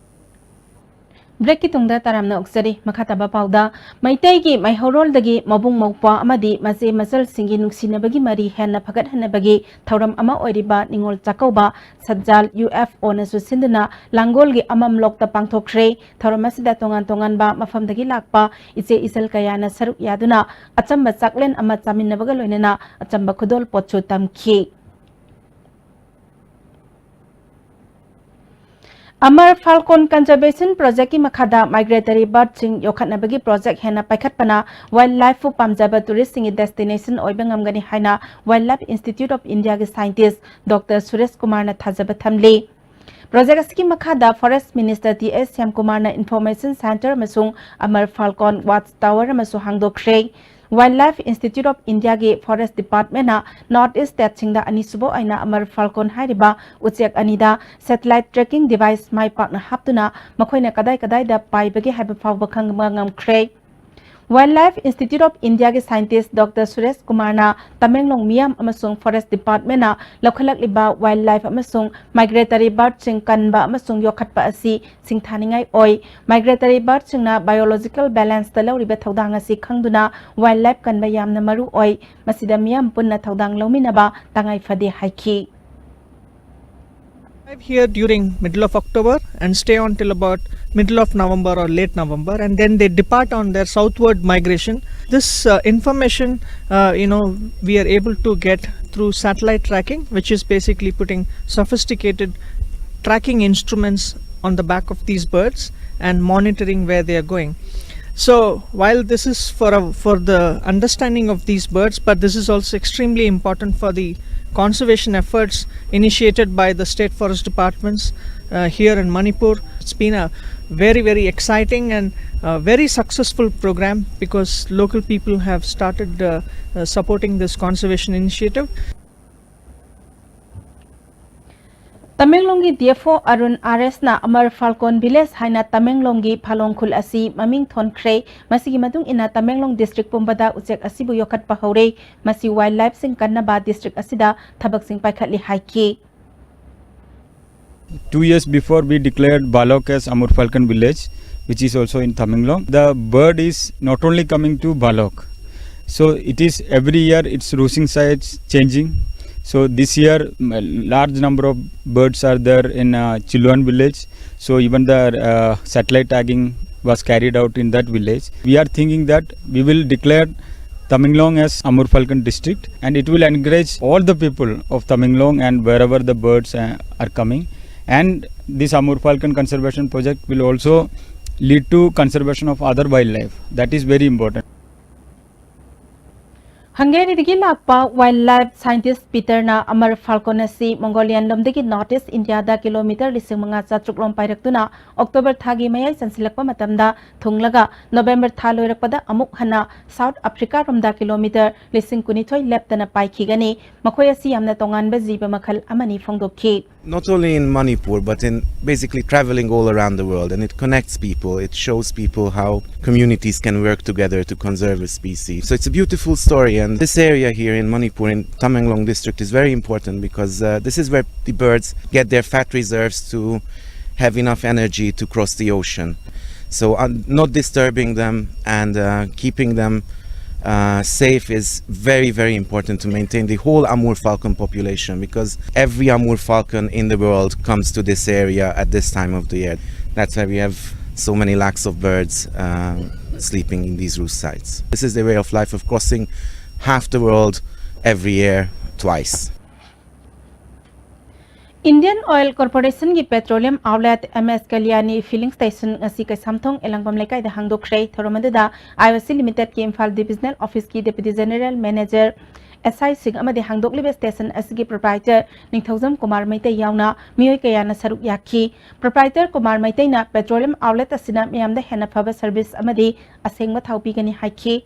Breakꯀꯤ ꯇꯨꯡꯗ ꯇꯔꯥꯝꯅ ꯑꯣꯛꯆꯔꯤ꯫ ꯃꯈꯥ ꯇꯥꯕ ꯄꯥꯎꯗ, ꯃꯩꯇꯩꯒꯤ ꯃꯩꯍꯧꯔꯣꯜꯗꯒꯤ ꯃꯕꯨꯡ ꯃꯧꯄ꯭ꯋꯥ ꯑꯃꯗꯤ ꯃꯆꯦ ꯃꯆꯜꯁꯤꯡꯒꯤ ꯅꯨꯡꯁꯤꯅꯕꯒꯤ ꯃꯔꯤ ꯍꯦꯟꯅ ꯐꯒꯠꯍꯟꯅꯕꯒꯤ ꯊꯧꯔꯝ ꯑꯃ ꯑꯣꯏꯔꯤꯕ ꯅꯤꯉꯣꯜ ꯆꯥꯛꯀꯧꯕ ꯁꯠꯖꯥꯜ UFOꯅꯁꯨ ꯁꯤꯟꯗꯨꯅ ꯂꯥꯡꯒꯣꯜꯒꯤ ꯑꯃꯝ ꯂꯣꯛꯇ ꯄꯥꯡꯊꯣꯛꯈ꯭ꯔꯦ꯫ ꯊꯧꯔꯝ ꯑꯁꯤꯗ ꯇꯣꯉꯥꯟ ꯇꯣꯉꯥꯟꯕ ꯃꯐꯝꯗꯒꯤ ꯂꯥꯛꯄ ꯏꯆꯦ ꯏꯆꯜ ꯀꯌꯥꯅ ꯁꯔꯨꯛ ꯌꯥꯗꯨꯅ ꯑꯆꯝꯕ ꯆꯥꯛꯂꯦꯟ ꯑꯃ ꯆꯥꯃꯤꯟꯅꯕꯒ ꯂꯣꯏꯅꯅ ꯑꯆꯝꯕ ꯈꯨꯗꯣꯜ ꯄꯣꯠꯁꯨ ꯇꯝꯈꯤ꯫ ꯑꯃꯔ ꯐꯥꯜꯀꯣꯟ Conservation Projectꯀꯤ ꯃꯈꯥꯗ migratory birdꯁꯤꯡ ꯌꯣꯛꯈꯠꯅꯕꯒꯤ project ꯍꯦꯟꯅ ꯄꯥꯏꯈꯠꯄꯅ wildlifeꯄꯨ ꯄꯥꯝꯖꯕ touristꯁꯤꯡꯒꯤ destination ꯑꯣꯏꯕ ꯉꯝꯒꯅꯤ ꯍꯥꯏꯅ Wildlife Institute of Indiaꯒꯤ scientist Doctor Suresh ꯀꯨꯃꯥꯔꯅ ꯊꯥꯖꯕ ꯊꯝꯂꯤ꯫ Project ꯑꯁꯤꯒꯤ ꯃꯈꯥꯗ Forest Minister ꯇꯤ ꯑꯦꯁ ꯁ꯭ꯌꯥꯝꯀꯨꯃꯥꯔꯅ Information Centre ꯑꯃꯁꯨꯡ ꯑꯃꯔ ꯐꯥꯜꯀꯣꯟ Watch Tower ꯑꯃꯁꯨ ꯍꯥꯡꯗꯣꯛꯈ꯭ꯔꯦ꯫ Wildlife Institute of Indiaꯒꯤ Forest Departmentꯅ North East stateꯁꯤꯡꯗ ꯑꯅꯤꯁꯨꯕ ꯑꯣꯏꯅ ꯑꯃꯔ ꯐꯥꯜꯀꯣꯟ ꯍꯥꯏꯔꯤꯕ ꯎꯆꯦꯛ ꯑꯅꯤꯗ satellite tracking device ꯃꯥꯏ ꯄꯥꯛꯅ ꯍꯥꯞꯇꯨꯅ ꯃꯈꯣꯏꯅ ꯀꯗꯥꯏ ꯀꯗꯥꯏꯗ ꯄꯥꯏꯕꯒꯦ ꯍꯥꯏꯕ ꯐꯥꯎꯕ ꯈꯪꯕ ꯉꯝꯈ꯭ꯔꯦ꯫ Wildlife Institute of Indiaꯒꯤ scientist Doctor Suresh ꯀꯨꯃꯥꯔꯅ ꯇꯃꯦꯡꯂꯣꯡ ꯃꯤꯌꯥꯝ ꯑꯃꯁꯨꯡ Forest Departmentꯅ ꯂꯧꯈꯠꯂꯛꯂꯤꯕ wildlife ꯑꯃꯁꯨꯡ migratory birdꯁꯤꯡ ꯀꯟꯕ ꯑꯃꯁꯨꯡ ꯌꯣꯛꯈꯠꯄ ꯑꯁꯤ ꯁꯤꯡꯊꯥꯅꯤꯡꯉꯥꯏ ꯑꯣꯏ꯫ Migratory birdꯁꯤꯡꯅ biological balanceꯇ ꯂꯧꯔꯤꯕ ꯊꯧꯗꯥꯡ ꯑꯁꯤ ꯈꯪꯗꯨꯅ wildlife ꯀꯟꯕ ꯌꯥꯝꯅ ꯃꯔꯨ ꯑꯣꯏ꯫ ꯃꯁꯤꯗ ꯃꯤꯌꯥꯝ ꯄꯨꯟꯅ ꯊꯧꯗꯥꯡ ꯂꯧꯃꯤꯟꯅꯕ ꯇꯉꯥꯏ ꯐꯗꯦ ꯍꯥꯏꯈꯤ꯫ Arrive here during middle of October and stay on till about middle of November or late November, and then they depart on their southward migration. This uh, information, uh, you know, we are able to get through satellite tracking, which is basically putting sophisticated tracking instruments on the back of these birds and monitoring where they are going. So while this is for a, for the understanding of these birds, but this is also extremely important for the conservation efforts initiated by the state forest departments uh, here in Manipur. It's been a very, very exciting and uh, very successful program because local people have started uh, uh, supporting this conservation initiative. ꯇꯃꯦꯡꯂꯣꯡꯒꯤ D F O Arun R ꯑꯦꯁꯅ ꯑꯃꯔ ꯐꯥꯜꯀꯣꯟ village ꯍꯥꯏꯅ ꯇꯃꯦꯡꯂꯣꯡꯒꯤ ꯐꯥꯂꯣꯡ ꯈꯨꯜ ꯑꯁꯤ ꯃꯃꯤꯡ ꯊꯣꯟꯈ꯭ꯔꯦ꯫ ꯃꯁꯤꯒꯤ ꯃꯇꯨꯡ ꯏꯟꯅ Tamenglong district ꯄꯨꯝꯕꯗ ꯎꯆꯦꯛ ꯑꯁꯤꯕꯨ ꯌꯣꯛꯈꯠꯄ ꯍꯧꯔꯦ꯫ ꯃꯁꯤ ꯋꯥꯏꯜ ꯂꯥꯏꯐꯁꯤꯡ ꯀꯟꯅꯕ ꯗꯤꯁꯇ꯭ꯔꯤꯛ ꯑꯁꯤꯗ ꯊꯕꯛꯁꯤꯡ ꯄꯥꯏꯈꯠꯂꯤ ꯍꯥꯏꯈꯤ꯫ Two years before, we declared Balok as Amur Falcon village, which is also in Tamenglong. The bird is not only coming to Balok, so it is every year its roosting sites changing. So this year, mm, large number of birds are there in uh, Chilwan village. So even the uh, satellite tagging was carried out in that village. We are thinking that we will declare Tamenglong as Amur Falcon district, and it will encourage all the people of Tamenglong and wherever the birds uh, are coming. And this Amur Falcon conservation project will also lead to conservation of other wildlife. That is very important. ꯍꯪꯒꯦꯔꯤꯗꯒꯤ ꯂꯥꯛꯄ wild life scientist ꯄꯤꯇꯔꯅ ꯑꯃꯔ ꯐꯥꯜꯀꯣꯟ ꯑꯁꯤ ꯃꯣꯡꯒꯣꯂꯤꯌꯥꯟ ꯂꯣꯝꯗꯒꯤ north east ꯏꯟꯗꯤꯌꯥꯗ kilometre ꯂꯤꯁꯤꯡ ꯃꯉꯥ ꯆꯥꯇ꯭ꯔꯨꯛ ꯔꯣꯝ ꯄꯥꯏꯔꯛꯇꯨꯅ October ꯊꯥꯒꯤ ꯃꯌꯥꯏ ꯆꯟꯁꯤꯜꯂꯛꯄ ꯃꯇꯝꯗ ꯊꯨꯡꯂꯒ ꯅꯣꯕꯦꯝꯕꯔ ꯊꯥ ꯂꯣꯏꯔꯛꯄꯗ ꯑꯃꯨꯛ ꯍꯟꯅ ꯁꯥꯎꯠ ꯑꯐ꯭ꯔꯤꯀꯥ ꯔꯣꯝꯗ ꯀꯤꯂꯣꯃꯤꯇꯔ ꯂꯤꯁꯤꯡ ꯀꯨꯟꯅꯤꯊꯣꯏ ꯂꯦꯞꯇꯅ ꯄꯥꯏꯈꯤꯒꯅꯤ꯫ ꯃꯈꯣꯏ ꯑꯁꯤ ꯌꯥꯝꯅ ꯇꯣꯉꯥꯟꯕ ꯖꯤꯕ ꯃꯈꯜ ꯑꯃꯅꯤ ꯐꯣꯡꯗꯣꯛꯈꯤ꯫ Not only in Manipur, but in basically traveling all around the world, and it connects people. It shows people how communities can work together to conserve a species. So it's a beautiful story, and this area here in Manipur, in Tamenglong district, is very important because uh, this is where the birds get their fat reserves to have enough energy to cross the ocean. So uh, not disturbing them and uh, keeping them uh, safe is very, very important to maintain the whole Amur falcon population, because every Amur falcon in the world comes to this area at this time of the year. That's why we have so many lakhs of birds uh, sleeping in these roost sites. This is their way of life, of crossing half the world every year twice. Indian Oil Corporation ꯒꯤ petroleum outlet M S Kalyani filling station ꯉꯁꯤ ꯀꯩꯁꯥꯝꯊꯣꯡ ꯑꯦꯂꯥꯡꯕꯝ ꯂꯩꯀꯥꯏꯗ ꯍꯥꯡꯗꯣꯛꯈ꯭ꯔꯦ꯫ ꯊꯧꯔꯝ ꯑꯗꯨꯗ I O C Limited ꯀꯤ Imphal divisional office ꯀꯤ deputy general manager ꯑꯦꯁ icing ꯑꯃꯗꯤ ꯍꯥꯡꯗꯣꯛꯂꯤꯕ station ꯑꯁꯤꯒꯤ ꯄ꯭ꯔꯣꯄ꯭ꯔꯥꯏꯇꯔ ꯅꯤꯡꯊꯧꯖꯝ ꯀꯨꯃꯥꯔ ꯃꯩꯇꯩ ꯌꯥꯎꯅ ꯃꯤꯑꯣꯏ ꯀꯌꯥꯅ ꯁꯔꯨꯛ ꯌꯥꯈꯤ꯫ ꯄ꯭ꯔꯣꯄ꯭ꯔꯥꯏꯇꯔ ꯀꯨꯃꯥꯔ ꯃꯩꯇꯩꯅ ꯄꯦꯇ꯭ꯔꯣꯂꯤꯌꯝ ꯑꯥꯎꯠꯂꯦꯠ ꯑꯁꯤꯅ ꯃꯤꯌꯥꯝꯗ ꯍꯦꯟꯅ ꯐꯕ ꯁꯔꯚꯤꯁ ꯑꯃꯗꯤ ꯑꯁꯦꯡꯕ ꯊꯥꯎ ꯄꯤꯒꯅꯤ ꯍꯥꯏꯈꯤ꯫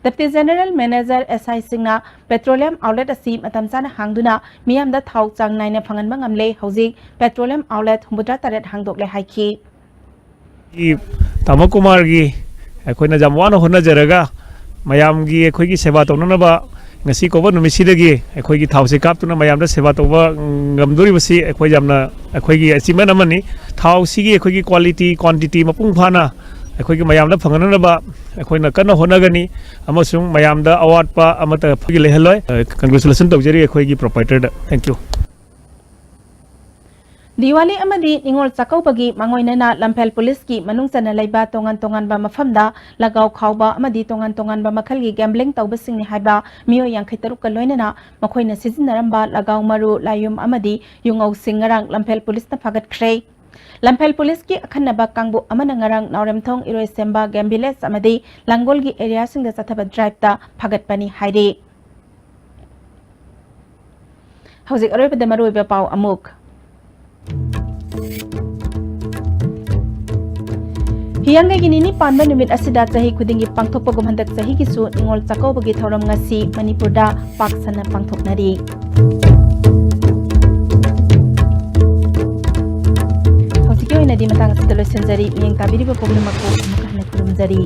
ꯗꯦꯄ꯭ꯌꯨꯇꯤ ꯖꯦꯅꯔꯦꯜ ꯃꯦꯅꯦꯖꯔ, ꯑꯦꯁ ꯑꯥꯏꯁꯤꯡꯅ ꯄꯦꯇ꯭ꯔꯣꯂꯤꯌꯝ ꯑꯥꯎꯠꯂꯦꯠ ꯑꯁꯤ ꯃꯇꯝ ꯆꯥꯅ ꯍꯥꯡꯗꯨꯅ ꯃꯤꯌꯥꯝꯗ ꯊꯥꯎ ꯆꯥꯡ ꯅꯥꯏꯅ ꯐꯪꯍꯟꯕ ꯉꯝꯂꯦ꯫ ꯍꯧꯖꯤꯛ ꯄꯦꯇ꯭ꯔꯣꯂꯤꯌꯝ ꯑꯥꯎꯠꯂꯦꯠ ꯍꯨꯝꯐꯨꯇꯔꯥ ꯇꯔꯦꯠ ꯍꯥꯡꯗꯣꯛꯂꯦ ꯍꯥꯏꯈꯤ꯫ ꯇꯥꯃꯣ ꯀꯨꯃꯥꯔꯒꯤ ꯑꯩꯈꯣꯏꯅ ꯌꯥꯝ ꯋꯥꯅ ꯍꯣꯠꯅꯖꯔꯒ ꯃꯌꯥꯝꯒꯤ ꯑꯩꯈꯣꯏꯒꯤ ꯁꯦꯕꯥ ꯇꯧꯅꯅꯕ ꯉꯁꯤ ꯀꯧꯕ ꯅꯨꯃꯤꯠꯁꯤꯗꯒꯤ ꯑꯩꯈꯣꯏꯒꯤ ꯊꯥꯎꯁꯦ ꯀꯥꯞꯇꯨꯅ ꯃꯌꯥꯝꯗ ꯁꯦꯕꯥ ꯇꯧꯕ ꯉꯝꯗꯣꯔꯤꯕꯁꯤ ꯑꯩꯈꯣꯏ ꯌꯥꯝꯅ ꯑꯩꯈꯣꯏꯒꯤ ꯑꯦꯆꯤꯞꯃꯦꯟ ꯑꯃꯅꯤ꯫ ꯊꯥꯎꯁꯤꯒꯤ ꯑꯩꯈꯣꯏꯒꯤ ꯀ꯭ꯋꯥꯂꯤꯇꯤ, ꯀ꯭ꯋꯥꯟꯇꯤꯇꯤ ꯃꯄꯨꯡ ꯐꯥꯅ ꯑꯩꯈꯣꯏꯒꯤ ꯃꯌꯥꯝꯗ ꯐꯪꯍꯟꯅꯅꯕ ꯑꯩꯈꯣꯏꯅ ꯀꯟꯅ ꯍꯣꯠꯅꯒꯅꯤ ꯑꯃꯁꯨꯡ ꯃꯌꯥꯝꯗ ꯑꯋꯥꯠꯄ ꯑꯃꯠꯇ ꯑꯩꯈꯣꯏꯒꯤ ꯂꯩꯍꯜꯂꯣꯏ꯫ ꯀꯪꯒ꯭ꯔꯦꯆꯨꯂꯦꯁꯟ ꯇꯧꯖꯔꯤ ꯑꯩꯈꯣꯏꯒꯤ ꯄ꯭ꯔꯣꯄ꯭ꯔꯥꯏꯇꯔꯗ꯫ Thank you꯫ ꯗꯤꯋꯥꯂꯤ ꯑꯃꯗꯤ ꯅꯤꯉꯣꯜ ꯆꯥꯛꯀꯧꯕꯒꯤ ꯃꯥꯡꯑꯣꯏꯅꯅ ꯂꯝꯐꯦꯜ ꯄꯨꯂꯤꯁꯀꯤ ꯃꯅꯨꯡ ꯆꯟꯅ ꯂꯩꯕ ꯇꯣꯉꯥꯟ ꯇꯣꯉꯥꯟꯕ ꯃꯐꯝꯗ ꯂꯒꯥꯎ ꯈꯥꯎꯕ ꯑꯃꯗꯤ ꯇꯣꯉꯥꯟ ꯇꯣꯉꯥꯟꯕ ꯃꯈꯜꯒꯤ ꯒꯦꯝꯕ꯭ꯂꯤꯡ ꯇꯧꯕꯁꯤꯡꯅꯤ ꯍꯥꯏꯕ ꯃꯤꯑꯣꯏ ꯌꯥꯡꯈꯩ ꯇꯔꯨꯛꯀ ꯂꯣꯏꯅꯅ ꯃꯈꯣꯏꯅ ꯁꯤꯖꯤꯟꯅꯔꯝꯕ ꯂꯒꯥꯎ ꯃꯔꯨ, ꯂꯥꯏꯌꯨꯝ ꯑꯃꯗꯤ ꯌꯨꯉꯧꯁꯤꯡ ꯉꯔꯥꯡ ꯂꯝꯐꯦꯜ ꯄꯨꯂꯤꯁꯅ ꯐꯥꯒꯠꯈ꯭ꯔꯦ꯫ ꯂꯝꯐꯦꯜ ꯄꯨꯂꯤꯁꯀꯤ ꯑꯈꯟꯅꯕ ꯀꯥꯡꯕꯨ ꯑꯃꯅ ꯉꯔꯥꯡ ꯅꯥꯎꯔꯦꯝꯊꯣꯡ ꯏꯔꯣꯏꯁꯦꯝꯕ ꯒꯦꯝ ꯚꯤꯂꯦꯖ ꯑꯃꯗꯤ ꯂꯥꯡꯒꯣꯜꯒꯤ ꯑꯦꯔꯤꯌꯥꯁꯤꯡꯗ ꯆꯠꯊꯕ ꯗ꯭ꯔꯥꯏꯚꯇ ꯐꯥꯒꯠꯄꯅꯤ ꯍꯥꯏꯔꯤ꯫ ꯍꯧꯖꯤꯛ ꯑꯔꯣꯏꯕꯗ ꯃꯔꯨꯑꯣꯏꯕ ꯄꯥꯎ ꯑꯃꯨꯛ꯫ ꯍꯤꯌꯥꯡꯒꯩꯒꯤ ꯅꯤꯅꯤ ꯄꯥꯟꯕ ꯅꯨꯃꯤꯠ ꯑꯁꯤꯗ ꯆꯍꯤ ꯈꯨꯗꯤꯡꯒꯤ ꯄꯥꯡꯊꯣꯛꯄꯒꯨꯝ ꯍꯟꯗꯛ ꯆꯍꯤꯒꯤꯁꯨ ꯅꯤꯉꯣꯜ ꯆꯥꯛꯀꯧꯕꯒꯤ ꯊꯧꯔꯝ ꯉꯁꯤ ꯃꯅꯤꯄꯨꯔꯗ ꯄꯥꯛ ꯁꯟꯅ ꯄꯥꯡꯊꯣꯛꯅꯔꯤ꯫ ꯍꯧꯖꯤꯛꯀꯤ ꯑꯣꯏꯅꯗꯤ ꯃꯇꯥꯡ ꯑꯁꯤꯗ ꯂꯣꯏꯁꯤꯟꯖꯔꯤ꯫ ꯃꯤꯠꯌꯦꯡ ꯇꯥꯕꯤꯔꯤꯕ ꯄꯨꯝꯅꯃꯛꯄꯨ ꯑꯃꯨꯛ ꯍꯟꯅ ꯈꯨꯔꯨꯝꯖꯔꯤ꯫